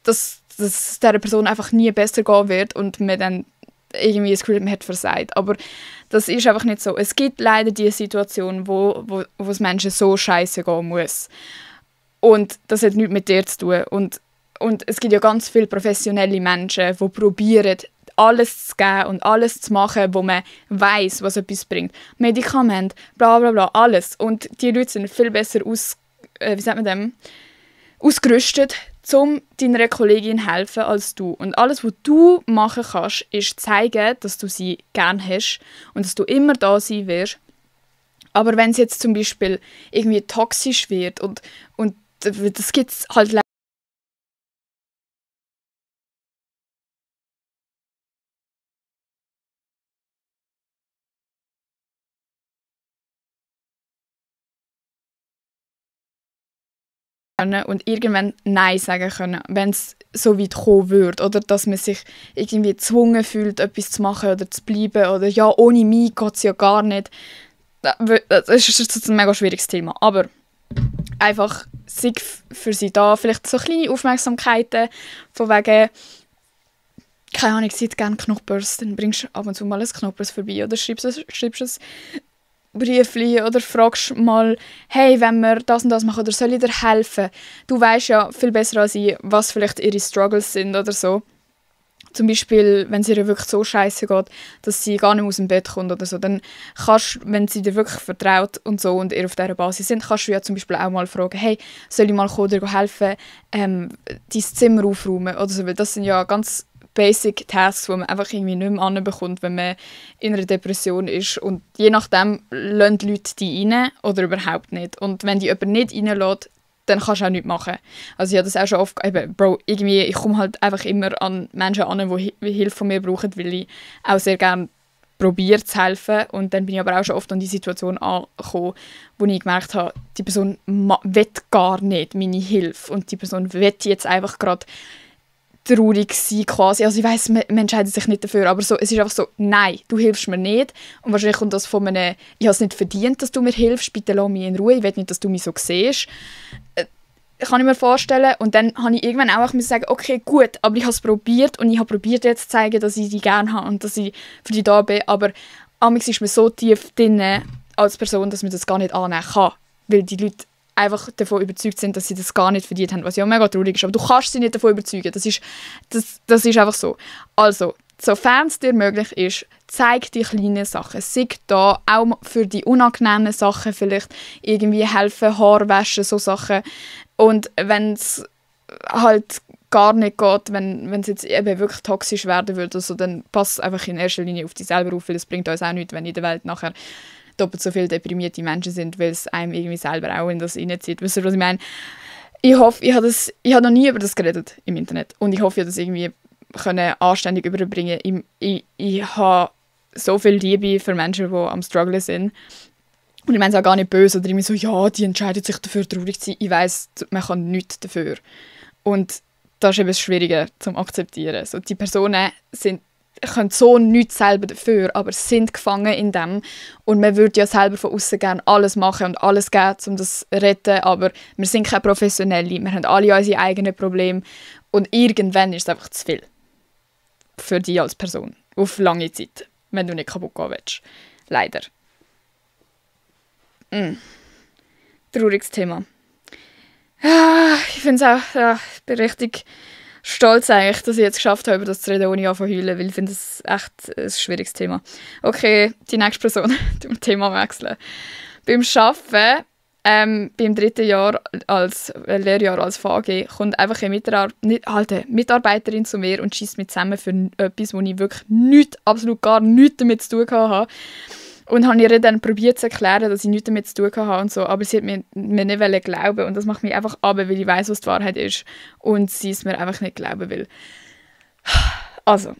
dass dieser Person einfach nie besser gehen wird und man dann irgendwie das Gefühl, man hat versagt. Aber das ist einfach nicht so. Es gibt leider diese Situation, wo es Menschen so scheiße gehen muss. Und das hat nichts mit dir zu tun. Und es gibt ja ganz viele professionelle Menschen, die probieren, alles zu geben und alles zu machen, wo man weiss, was etwas bringt. Medikamente, bla bla bla, alles. Und die Leute sind viel besser ausgerüstet, um deiner Kollegin helfen als du. Und alles, was du machen kannst, ist zeigen, dass du sie gerne hast und dass du immer da sein wirst. Aber wenn es jetzt zum Beispiel irgendwie toxisch wird und das gibt es halt und irgendwann Nein sagen können, wenn es so weit kommen würde. Oder dass man sich irgendwie gezwungen fühlt, etwas zu machen oder zu bleiben. Oder ja, ohne mich geht es ja gar nicht. Das ist ein mega schwieriges Thema. Aber einfach sei für sie da. Vielleicht so kleine Aufmerksamkeiten von wegen, keine Ahnung, sie hat gerne Knoppers, dann bringst du ab und zu mal ein Knoppers vorbei oder schreibst ein Briefli oder fragst mal, hey, wenn wir das und das machen, oder soll ich dir helfen? Du weißt ja viel besser als ich, was vielleicht ihre Struggles sind oder so. Zum Beispiel, wenn es ihr wirklich so scheiße geht, dass sie gar nicht aus dem Bett kommt oder so, dann kannst, wenn sie dir wirklich vertraut und so und ihr auf dieser Basis sind, kannst du ja zum Beispiel auch mal fragen, hey, soll ich mal kommen, dir helfen, dein Zimmer aufräumen oder so, weil das sind ja ganz Basic Tasks, die man einfach irgendwie nicht mehr anbekommt, wenn man in einer Depression ist. Und je nachdem lassen die Leute die rein oder überhaupt nicht. Und wenn die jemand nicht reinlässt, dann kannst du auch nichts machen. Also ich habe das auch schon oft ich komme halt einfach immer an Menschen an, die Hilfe von mir brauchen, weil ich auch sehr gerne probiere zu helfen. Und dann bin ich aber auch schon oft an die Situation angekommen, wo ich gemerkt habe, die Person will gar nicht meine Hilfe. Und die Person will jetzt einfach gerade traurig sein quasi. Also ich weiss, man entscheidet sich nicht dafür, aber so, es ist einfach so, nein, du hilfst mir nicht. Und wahrscheinlich kommt das von einem, ich habe es nicht verdient, dass du mir hilfst, bitte lass mich in Ruhe, ich will nicht, dass du mich so siehst. Kann ich mir vorstellen. Und dann habe ich irgendwann auch sagen, okay, gut, aber ich habe es probiert und ich habe probiert jetzt zu zeigen, dass ich dich gerne habe und dass ich für dich da bin, aber amigs ist man so tief drin als Person, dass man das gar nicht annehmen kann, weil die Leute einfach davon überzeugt sind, dass sie das gar nicht verdient haben, was ja mega traurig ist. Aber du kannst sie nicht davon überzeugen. Das ist einfach so. Also, sofern es dir möglich ist, zeig die kleinen Sachen. Sei da auch für die unangenehmen Sachen vielleicht irgendwie helfen, Haar waschen, so Sachen. Und wenn es halt gar nicht geht, wenn es jetzt eben wirklich toxisch werden würde, also, dann pass einfach in erster Linie auf dich selber auf, weil es bringt uns auch nichts, wenn in der Welt nachher doppelt so viele deprimierte Menschen sind, weil es einem irgendwie selber auch in das reinzieht. Wisst ihr, was ich meine? Ich hoffe, ich habe noch nie über das geredet im Internet und ich hoffe, ich das irgendwie anständig überbringen. Ich habe so viel Liebe für Menschen, die am Struggle sind. Und ich meine es auch gar nicht böse oder immer so, ja, die entscheidet sich dafür, traurig zu sein. Ich weiss, man kann nichts dafür. Und das ist eben das Schwierige zum Akzeptieren. So, die Personen können so nichts selber dafür, aber sind gefangen in dem. Und man würde ja selber von außen gerne alles machen und alles geben, um das zu retten, aber wir sind keine Professionelle, wir haben alle unsere eigenen Probleme und irgendwann ist es einfach zu viel. Für dich als Person. Auf lange Zeit, wenn du nicht kaputt gehen willst. Leider. Trauriges Thema. Ich finde es auch, ich bin richtig stolz eigentlich, dass ich jetzt geschafft habe, über das zu reden, ohne anzufangen zu heulen, weil ich finde es echt ein schwieriges Thema. Okay, die nächste Person, zum Thema wechseln. Beim Arbeiten, beim 3. Jahr als Lehrjahr als VG, kommt einfach eine Mitarbeiterin zu mir und schießt mich zusammen für etwas, wo ich wirklich absolut gar nichts damit zu tun hatte. Und habe ihr dann probiert zu erklären, dass ich nichts damit zu tun hatte und so, aber sie hat mir nicht glauben und das macht mich einfach ab, weil ich weiss, was die Wahrheit ist und sie es mir einfach nicht glauben will. Also,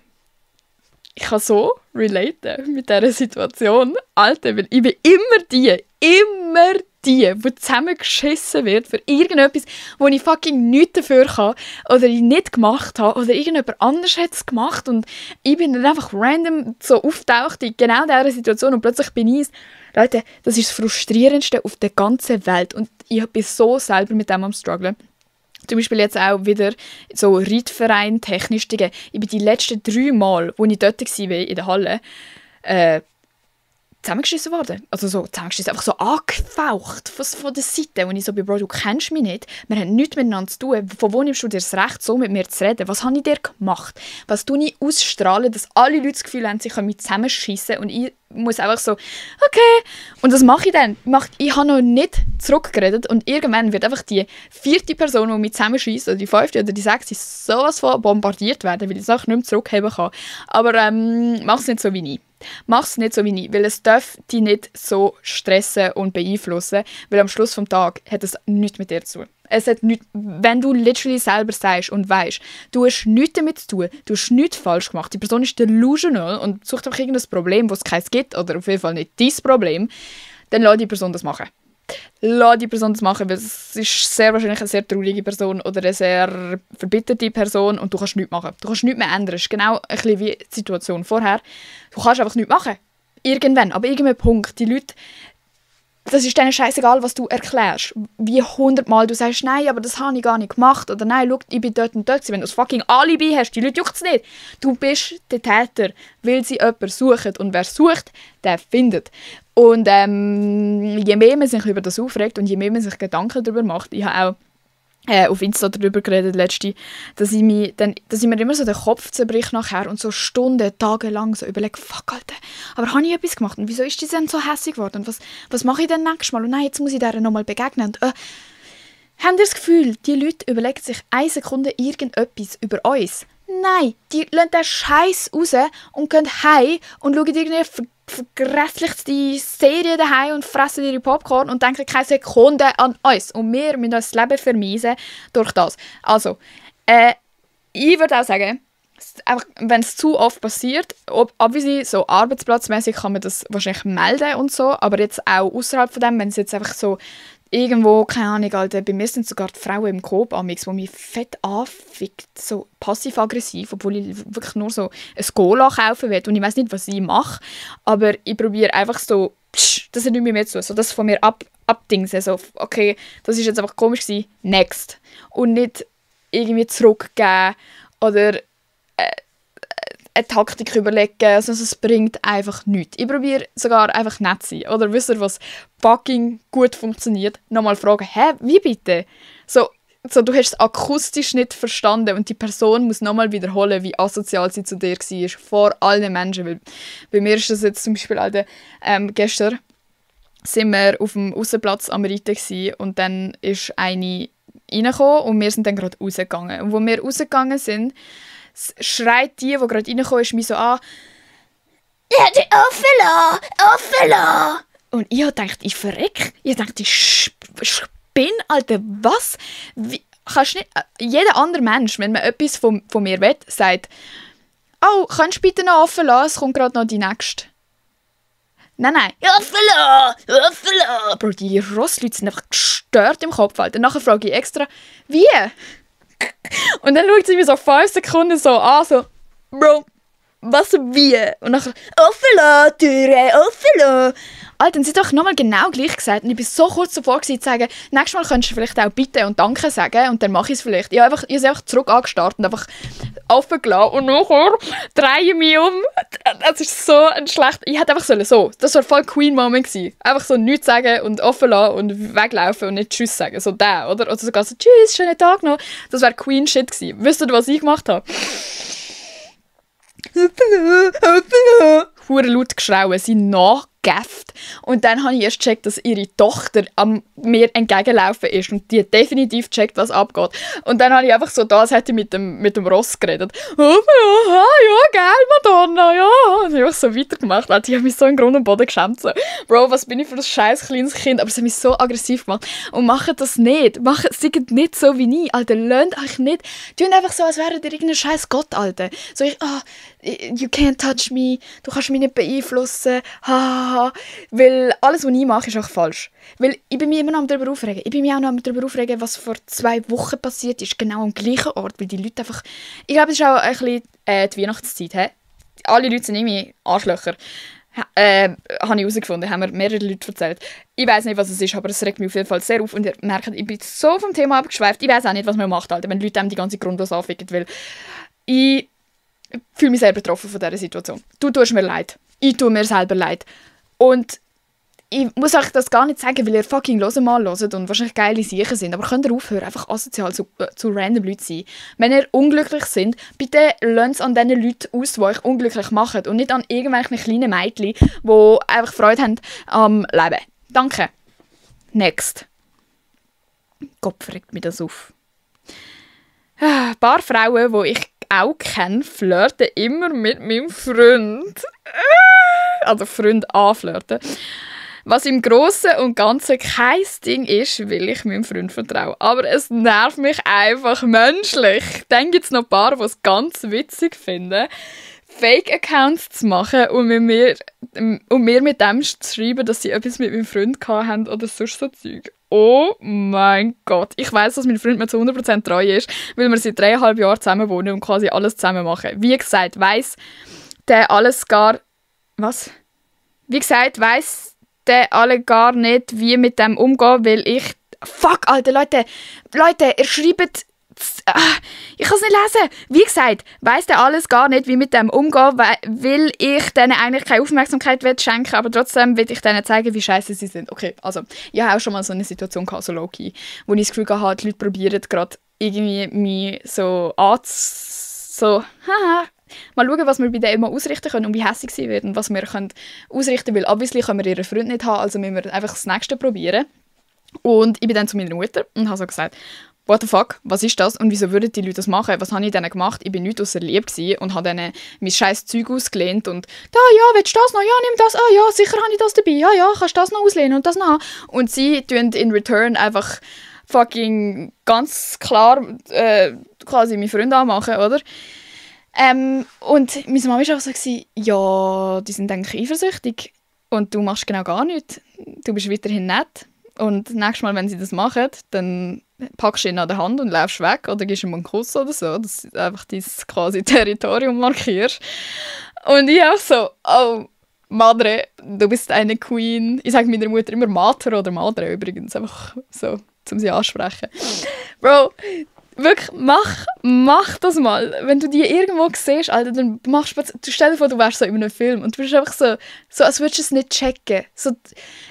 ich kann so relaten mit dieser Situation. Alter, weil ich bin immer die zusammengeschissen wird für irgendetwas, wo ich fucking nichts dafür kann oder ich nicht gemacht habe oder irgendjemand anders hat es gemacht und ich bin dann einfach random so auftaucht in genau dieser Situation und plötzlich bin ich es. Leute, das ist das Frustrierendste auf der ganzen Welt und ich bin so selber mit dem am strugglen. Zum Beispiel jetzt auch wieder so Reitverein, technisch. Ich bin die letzten 3 Mal, wo ich dort war, in der Halle, zusammengeschissen worden. Also so zusammengeschissen, einfach so angefaucht von der Seite. Und ich so, Bro, du kennst mich nicht. Wir haben nichts miteinander zu tun. Von wo nimmst du dir das Recht, so mit mir zu reden? Was habe ich dir gemacht? Was tue ich ausstrahlen, dass alle Leute das Gefühl haben, sie können mich zusammenschissen und ich muss einfach so, okay. Und was mache ich dann? Ich habe noch nicht zurückgeredet und irgendwann wird einfach die 4. Person, die mich zusammenschießt, oder die 5. oder die 6. sowas von bombardiert werden, weil ich es auch nicht mehr zurückheben kann. Aber mach es nicht so wie ich. Mach es nicht so wie ich, weil es darf dich nicht so stressen und beeinflussen, weil am Schluss des Tages hat es nichts mit dir zu tun. Es hat nichts, wenn du literally selber sagst und weißt, du hast nichts damit zu tun, du hast nichts falsch gemacht, die Person ist delusional und sucht einfach irgendein Problem, das es keins gibt, oder auf jeden Fall nicht dein Problem, dann lass die Person das machen. Lass die Person das machen, weil es ist sehr wahrscheinlich eine sehr traurige Person oder eine sehr verbitterte Person und du kannst nichts machen. Du kannst nichts mehr ändern. Es ist genau ein bisschen wie die Situation vorher. Du kannst einfach nichts machen. Irgendwann, aber irgendein Punkt. Die Leute, das ist denen scheißegal, was du erklärst. Wie 100-mal du sagst, nein, aber das habe ich gar nicht gemacht. Oder nein, schau, ich bin dort und dort. Wenn du das fucking Alibi hast, die Leute juckt es nicht. Du bist der Täter, weil sie jemanden suchen. Und wer sucht, der findet. Und je mehr man sich über das aufregt und je mehr man sich Gedanken darüber macht, ich habe auch auf Insta darüber geredet letzte, dass ich mir immer so den Kopf zerbricht nachher und so Stunden, Tage lang so überlege, fuck, Alter, aber habe ich etwas gemacht und wieso ist die denn so hässlich geworden und was mache ich denn nächstes Mal und nein, jetzt muss ich der nochmal begegnen und habt ihr das Gefühl, die Leute überlegen sich 1 Sekunde irgendetwas über uns? Nein, die lassen den Scheiß raus und gehen heim und schauen irgendeine vergrässlichste Serie daheim und fressen ihre Popcorn und denken keine Sekunde an uns. Und wir müssen uns das Leben vermiesen durch das. Also, ich würde auch sagen, wenn es zu oft passiert, obviously, so arbeitsplatzmäßig kann man das wahrscheinlich melden und so, aber jetzt auch außerhalb von dem, wenn es jetzt einfach so irgendwo, keine Ahnung, Alter, bei mir sind sogar die Frauen im Coop amix, die mich fett anfickt, so passiv-aggressiv, obwohl ich wirklich nur so ein Cola kaufen will und ich weiss nicht, was ich mache, aber ich probiere einfach so, das hat nicht mehr zu tun, so das von mir abdingsen, so, okay, das ist jetzt einfach komisch gewesen, next. Und nicht irgendwie zurückgeben oder eine Taktik überlegen, also es bringt einfach nichts. Ich probiere sogar einfach nett zu sein. Oder wisst ihr, was fucking gut funktioniert? Nochmal fragen, hä, wie bitte? So, du hast es akustisch nicht verstanden und die Person muss nochmal wiederholen, wie asozial sie zu dir war, vor allen Menschen. Weil bei mir ist das jetzt zum Beispiel gestern sind wir auf dem Aussenplatz am Reiten und dann ist eine reingekommen und wir sind dann gerade rausgegangen. Und wo wir rausgegangen sind, schreit die gerade reingekommen ist, mich so an, «Ja, die Offela!» Und ich dachte, ich verreck. Ich dachte, ich spinne, Alter, was? Wie, kannst nicht, jeder andere Mensch, wenn man etwas von mir will, sagt, «Oh, kannst du bitte noch offen lassen? Es kommt gerade noch die nächste.» Nein. Offela! Bro, die Rossleute sind einfach gestört im Kopf, Alter. Nachher frage ich extra, «Wie?» Und dann schaut sie mich so 5 Sekunden so an, so, «Bro, was, wie?» Und nachher, «Offela, Türe, offela!» Alter, dann sie doch nochmal genau gleich gesagt. Und ich war so kurz davor zu sagen, nächstes Mal könntest du vielleicht auch «Bitte» und «Danke» sagen und dann mache ich es vielleicht. Ich habe sie einfach zurück angestarrt und einfach offen gelassen. Und nachher drehe ich mich um. Das ist so ein schlechter... Ich hätte einfach so. Das war voll Queen-Moment gewesen. Einfach so nichts sagen und offen lassen und weglaufen und nicht «Tschüss» sagen. So der, oder? Oder sogar so «Tschüss, schönen Tag noch». Das wäre Queen-Shit gewesen. Wisst ihr, was ich gemacht habe? Hure laut geschrauen, sie nachgefft. Und dann habe ich erst gecheckt, dass ihre Tochter mir entgegenlaufen ist und die hat definitiv gecheckt, was abgeht. Und dann habe ich einfach so da, als hätte ich mit dem Ross geredet. «Oh, ja, geil, Madonna, ja.» Und ich habe so weitergemacht. Also ich habe mich so in Grund und Boden geschämt. So. Bro, was bin ich für ein scheiß kleines Kind? Aber sie haben mich so aggressiv gemacht. Und macht das nicht. Seid nicht so wie ich. Alter, lernt euch nicht. Tun einfach so, als wäret ihr irgendein scheiß Gott, Alter. So, you can't touch me. Du kannst mich nicht beeinflussen. Weil alles, was ich mache, ist auch falsch. Weil ich bin mich immer noch darüber aufregen. Ich bin mich auch noch darüber aufregen, was vor 2 Wochen passiert ist. Genau am gleichen Ort. Weil die Leute einfach... Ich glaube, es ist auch ein bisschen die Weihnachtszeit. He? Alle Leute sind irgendwie Arschlöcher. Habe ich herausgefunden. Haben mir mehrere Leute erzählt. Ich weiß nicht, was es ist, aber es regt mich auf jeden Fall sehr auf. Und ihr merkt, ich bin so vom Thema abgeschweift. Ich weiß auch nicht, was man macht, Alter, wenn Leute einem die ganze grundlos anficken. Weil ich fühle mich sehr betroffen von dieser Situation. Du tust mir leid. Ich tue mir selber leid. Und ich muss euch das gar nicht sagen, weil ihr fucking mal hört und wahrscheinlich geile Sachen sind. Aber könnt ihr aufhören, einfach asozial zu random Leuten zu sein. Wenn ihr unglücklich seid, bitte lasst es an den Leuten aus, die euch unglücklich machen. Und nicht an irgendwelchen kleinen Mädchen, die einfach Freude haben am Leben. Danke. Next. Gott regt mich das auf. Ein paar Frauen, die ich auch kenne, flirten immer mit meinem Freund. Also Freund anflirten. Was im Großen und Ganzen kein Ding ist, weil ich meinem Freund vertraue. Aber es nervt mich einfach menschlich. Dann gibt es noch ein paar, die es ganz witzig finden, Fake-Accounts zu machen und mir mit dem zu schreiben, dass sie etwas mit meinem Freund hatten oder sonst so Zeug. Oh mein Gott. Ich weiss, dass mein Freund mir zu 100% treu ist, weil wir seit 3,5 Jahren zusammen wohnen und quasi alles zusammen machen. Wie gesagt, weiss der alles gar... Was? Wie gesagt, weiss der alle gar nicht, wie mit dem umgehen, weil ich... Fuck, Alter, Leute, ihr schreibt... Ich kann es nicht lesen. Wie gesagt, weiss der alles gar nicht, wie mit dem umgehen, weil ich denen eigentlich keine Aufmerksamkeit schenken will, aber trotzdem will ich denen zeigen, wie scheiße sie sind. Okay, also, ich habe auch schon mal so eine Situation gehabt, so low-key, wo ich das Gefühl hatte, die Leute probieren gerade irgendwie mich so mal schauen, was wir bei denen immer ausrichten können und wie hässlich sie werden, was wir können ausrichten können, weil obviously können wir ihren Freund nicht haben, also müssen wir einfach das Nächste probieren. Und ich bin dann zu meiner Mutter und habe so gesagt, what the fuck, was ist das und wieso würden die Leute das machen? Was habe ich denen gemacht? Ich bin nichts ausser lieb gewesen und habe denen mein scheiß Zeug ausgelehnt und «Da, ja, willst du das noch? Ja, nimm das. Ah ja, sicher habe ich das dabei. Ja, ja, kannst du das noch auslehnen und das noch haben.» Und sie tun in return einfach fucking ganz klar quasi meinen Freund anmachen, oder? Und meine Mama war auch so, «Ja, die sind eigentlich eifersüchtig und du machst genau gar nichts. Du bist weiterhin nett. Und nächstes Mal, wenn sie das machen, dann packst du ihn an der Hand und läufst weg oder gibst ihm einen Kuss oder so, dass du einfach dein quasi Territorium markierst.» Und ich auch so, «Oh, Madre, du bist eine Queen.» Ich sage meiner Mutter immer Mater oder Madre übrigens, einfach so, um sie anzusprechen. Bro, wirklich, mach das mal. Wenn du die irgendwo siehst, Alter, dann du stell dir vor, du wärst so in einem Film und du bist einfach so als würdest du es nicht checken. So,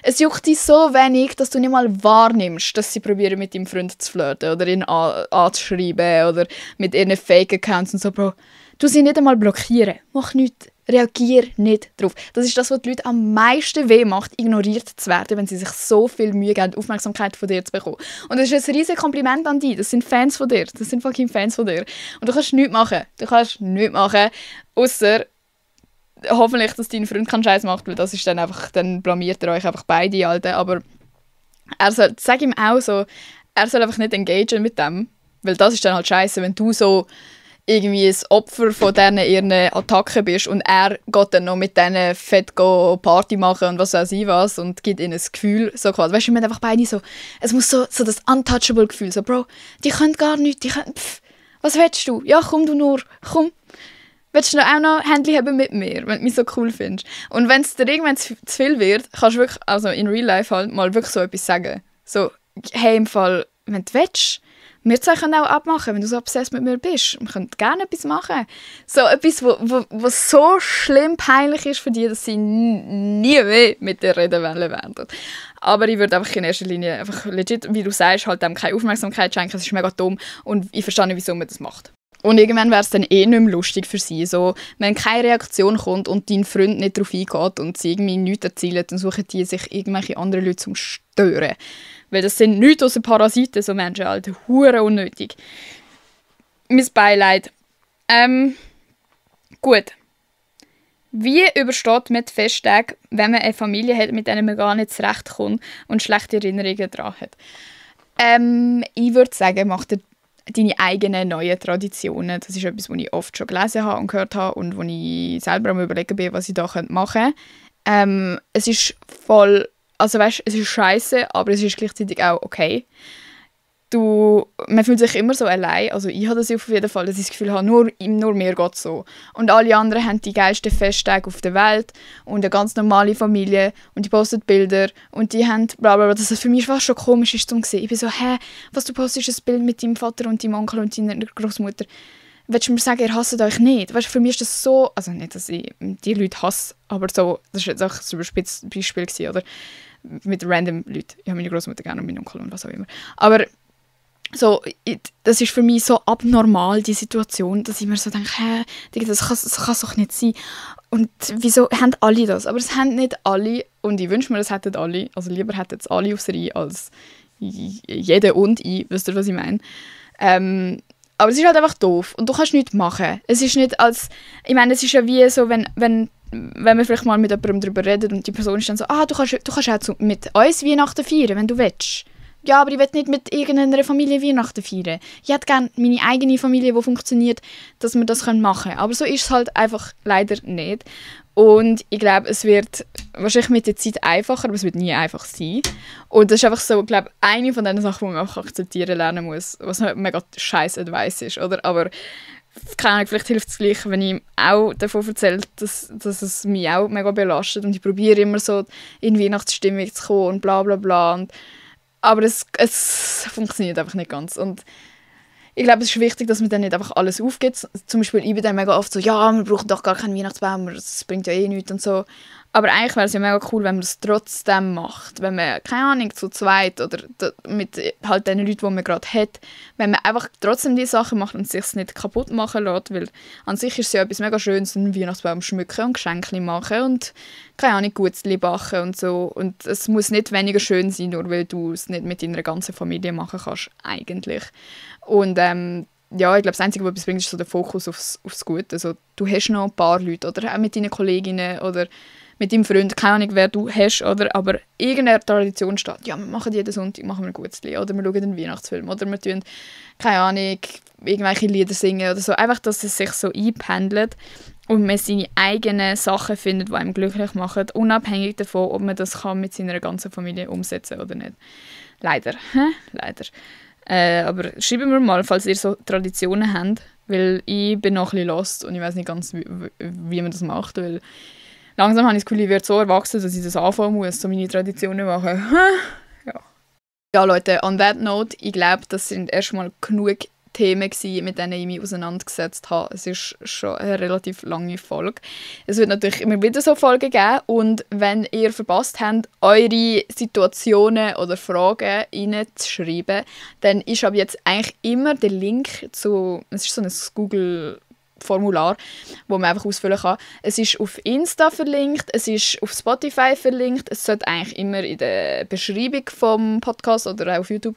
es juckt dich so wenig, dass du nicht mal wahrnimmst, dass sie probieren, mit deinem Freund zu flirten oder ihn anzuschreiben oder mit ihren Fake-Accounts und so, Bro. Du sie nicht einmal blockieren. Mach nichts. Reagier nicht drauf. Das ist das, was die Leute am meisten weh macht, ignoriert zu werden, wenn sie sich so viel Mühe geben, Aufmerksamkeit von dir zu bekommen. Und das ist ein riesiges Kompliment an dich. Das sind Fans von dir. Das sind fucking Fans von dir. Und du kannst nichts machen. Du kannst nichts machen, außer hoffentlich, dass dein Freund keinen Scheiß macht, weil das ist dann einfach, dann blamiert er euch einfach beide, Alter. Aber sag ihm auch so, er soll einfach nicht engagieren mit dem, weil das ist dann halt scheiße, wenn du so irgendwie ein Opfer von diesen ihren Attacken bist und er geht dann noch mit denen fett Party machen und was weiß ich was und gibt ihnen ein Gefühl, so quasi. Weißt du, wir haben einfach beide so, es muss so das untouchable Gefühl, so, Bro, die können gar nichts, was willst du? Ja, komm du nur, komm. Willst du auch noch Händchen haben mit mir, wenn du mich so cool findest? Und wenn es dir irgendwann zu viel wird, kannst du wirklich, also in Real Life halt, mal wirklich so etwas sagen. So, hey, im Fall, wenn du willst, wir zwei können auch abmachen, wenn du so obsessed mit mir bist. Wir können gerne etwas machen. So etwas, was so schlimm peinlich ist für dich, dass sie nie mehr mit dir reden werden. Aber ich würde einfach in erster Linie einfach legit, wie du sagst, halt dem keine Aufmerksamkeit schenken. Das ist mega dumm und ich verstehe nicht, wieso man das macht. Und irgendwann wäre es dann eh nicht mehr lustig für sie. So, wenn keine Reaktion kommt und dein Freund nicht darauf eingeht und sie irgendwie nichts erzielt, dann suchen die sich irgendwelche anderen Leute zum Stören. Weil das sind nichts außer Parasiten, so Menschen, Alter. Hure unnötig. Mein Beileid. Gut. Wie übersteht man die Festtage, wenn man eine Familie hat, mit der man gar nicht zurechtkommt und schlechte Erinnerungen daran hat? Ich würde sagen, mach dir deine eigenen neuen Traditionen. Das ist etwas, was ich oft schon gelesen habe und gehört habe und wo ich selber am Überlegen bin, was ich da machen könnte. Es ist voll, also weißt, es ist scheiße, aber es ist gleichzeitig auch okay. Man fühlt sich immer so allein, also ich habe das auf jeden Fall, dass ich das Gefühl habe, nur mir geht es so. Und alle anderen haben die geilsten Festtage auf der Welt und eine ganz normale Familie und die posten Bilder und die haben bla bla bla. Das für mich fast schon komisch ist zum sehen. Ich bin so, was du postest, ein Bild mit deinem Vater und deinem Onkel und deiner Großmutter. Willst du mir sagen, ihr hasst euch nicht? Weißt, für mich ist das so, also nicht, dass ich die Leute hasse, aber so, das war jetzt auch ein überspitztes Beispiel gewesen, oder? Mit random Leuten. Ich habe meine Großmutter gerne und meinen Onkel und was auch immer. Aber so, das ist für mich so abnormal, die Situation, dass ich mir so denke, das kann doch nicht sein. Und wieso haben alle das? Aber es haben nicht alle und ich wünsche mir, das hätten alle. Also lieber hätten es alle aufs Reihe als jeder und ich. Wisst ihr, was ich meine? Aber es ist halt einfach doof und du kannst nichts machen. Es ist nicht als, ich meine, es ist ja wie so, wenn wir vielleicht mal mit jemandem darüber reden und die Person ist dann so, du kannst auch mit uns Weihnachten feiern, wenn du willst. Ja, aber ich will nicht mit irgendeiner Familie Weihnachten feiern. Ich hätte gerne meine eigene Familie, die funktioniert, dass wir das machen können. Aber so ist es halt einfach leider nicht. Und ich glaube, es wird wahrscheinlich mit der Zeit einfacher, aber es wird nie einfach sein. Und das ist einfach so, ich glaube, eine von den Sachen, die man einfach akzeptieren lernen muss, was mega scheiß Advice ist, oder? Aber keine Ahnung, vielleicht hilft es gleich, wenn ich auch davon erzähle, dass es mich auch mega belastet und ich probiere immer so in Weihnachtsstimmung zu kommen und bla bla bla. Aber es funktioniert einfach nicht ganz. Und ich glaube, es ist wichtig, dass man dann nicht einfach alles aufgibt. Zum Beispiel, ich bin dann mega oft so, ja, wir brauchen doch gar keinen Weihnachtsbaum, das bringt ja eh nichts und so. Aber eigentlich wäre es ja mega cool, wenn man das trotzdem macht. Wenn man, keine Ahnung, zu zweit oder mit halt den Leuten, die man gerade hat, wenn man einfach trotzdem die Sachen macht und sich es nicht kaputt machen lässt. Weil an sich ist es ja etwas mega Schönes, einen Weihnachtsbaum schmücken und Geschenke machen und, keine Ahnung, Gutzli backen und so. Und es muss nicht weniger schön sein, nur weil du es nicht mit deiner ganzen Familie machen kannst, eigentlich. Und ja, ich glaube, das Einzige, was etwas bringt, ist so der Fokus aufs Gute. Also, du hast noch ein paar Leute, oder auch mit deinen Kolleginnen oder mit deinem Freund, keine Ahnung, wer du hast, oder? Aber irgendeine Tradition steht, ja, wir machen jeden Sonntag machen wir ein Gutzli, oder wir schauen einen Weihnachtsfilm, oder wir tun, keine Ahnung, irgendwelche Lieder singen oder so. Einfach, dass es sich so einpendelt und man seine eigenen Sachen findet, die einem glücklich machen, unabhängig davon, ob man das kann mit seiner ganzen Familie umsetzen oder nicht. Leider. Leider. Aber schreibt mir mal, falls ihr so Traditionen habt, weil ich bin noch ein bisschen lost und ich weiß nicht ganz, wie man das macht, weil langsam habe ich das Gefühl, ich werde so erwachsen, dass ich das anfangen muss, so meine Traditionen machen. Ja, Leute, on that note, ich glaube, das sind erstmal genug Themen gewesen, mit denen ich mich auseinandergesetzt habe. Es ist schon eine relativ lange Folge. Es wird natürlich immer wieder so Folgen geben und wenn ihr verpasst habt, eure Situationen oder Fragen reinzuschreiben, dann ist ab jetzt eigentlich immer der Link zu, es ist so ein Google-Formular, wo man einfach ausfüllen kann. Es ist auf Insta verlinkt, es ist auf Spotify verlinkt, es sollte eigentlich immer in der Beschreibung vom Podcast oder auch auf YouTube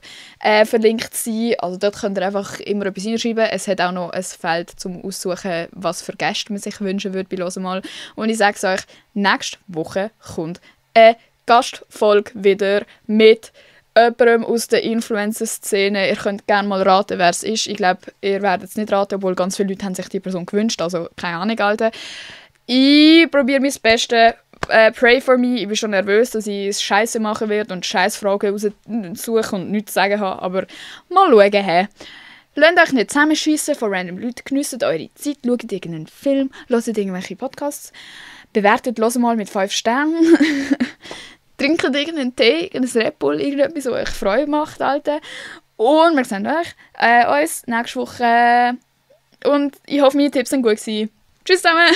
verlinkt sein. Also dort könnt ihr einfach immer etwas hinschreiben. Es hat auch noch ein Feld zum Aussuchen, was für Gäste man sich wünschen würde bei «Hör mal». Und ich sage es euch, nächste Woche kommt eine Gastfolge wieder mit jemandem aus der Influencer-Szene. Ihr könnt gerne mal raten, wer es ist. Ich glaube, ihr werdet es nicht raten, obwohl ganz viele Leute haben sich die Person gewünscht. Also keine Ahnung, Alter. Ich probiere mein Bestes. Pray for me. Ich bin schon nervös, dass ich es scheiße machen werde und scheiß Fragen raussuchen und nichts zu sagen habe. Aber mal schauen. Hey. Lasst euch nicht zusammenschiessen von random Leuten. Genießt eure Zeit. Schaut irgendeinen Film. Hört irgendwelche Podcasts. Bewertet «Hör mal» mit 5 Sternen. Trinkt irgendeinen Tee, einen Red Bull, irgendetwas, was euch Freude macht, Alter. Und wir sehen uns nächste Woche. Und ich hoffe, meine Tipps waren gut gewesen. Tschüss zusammen!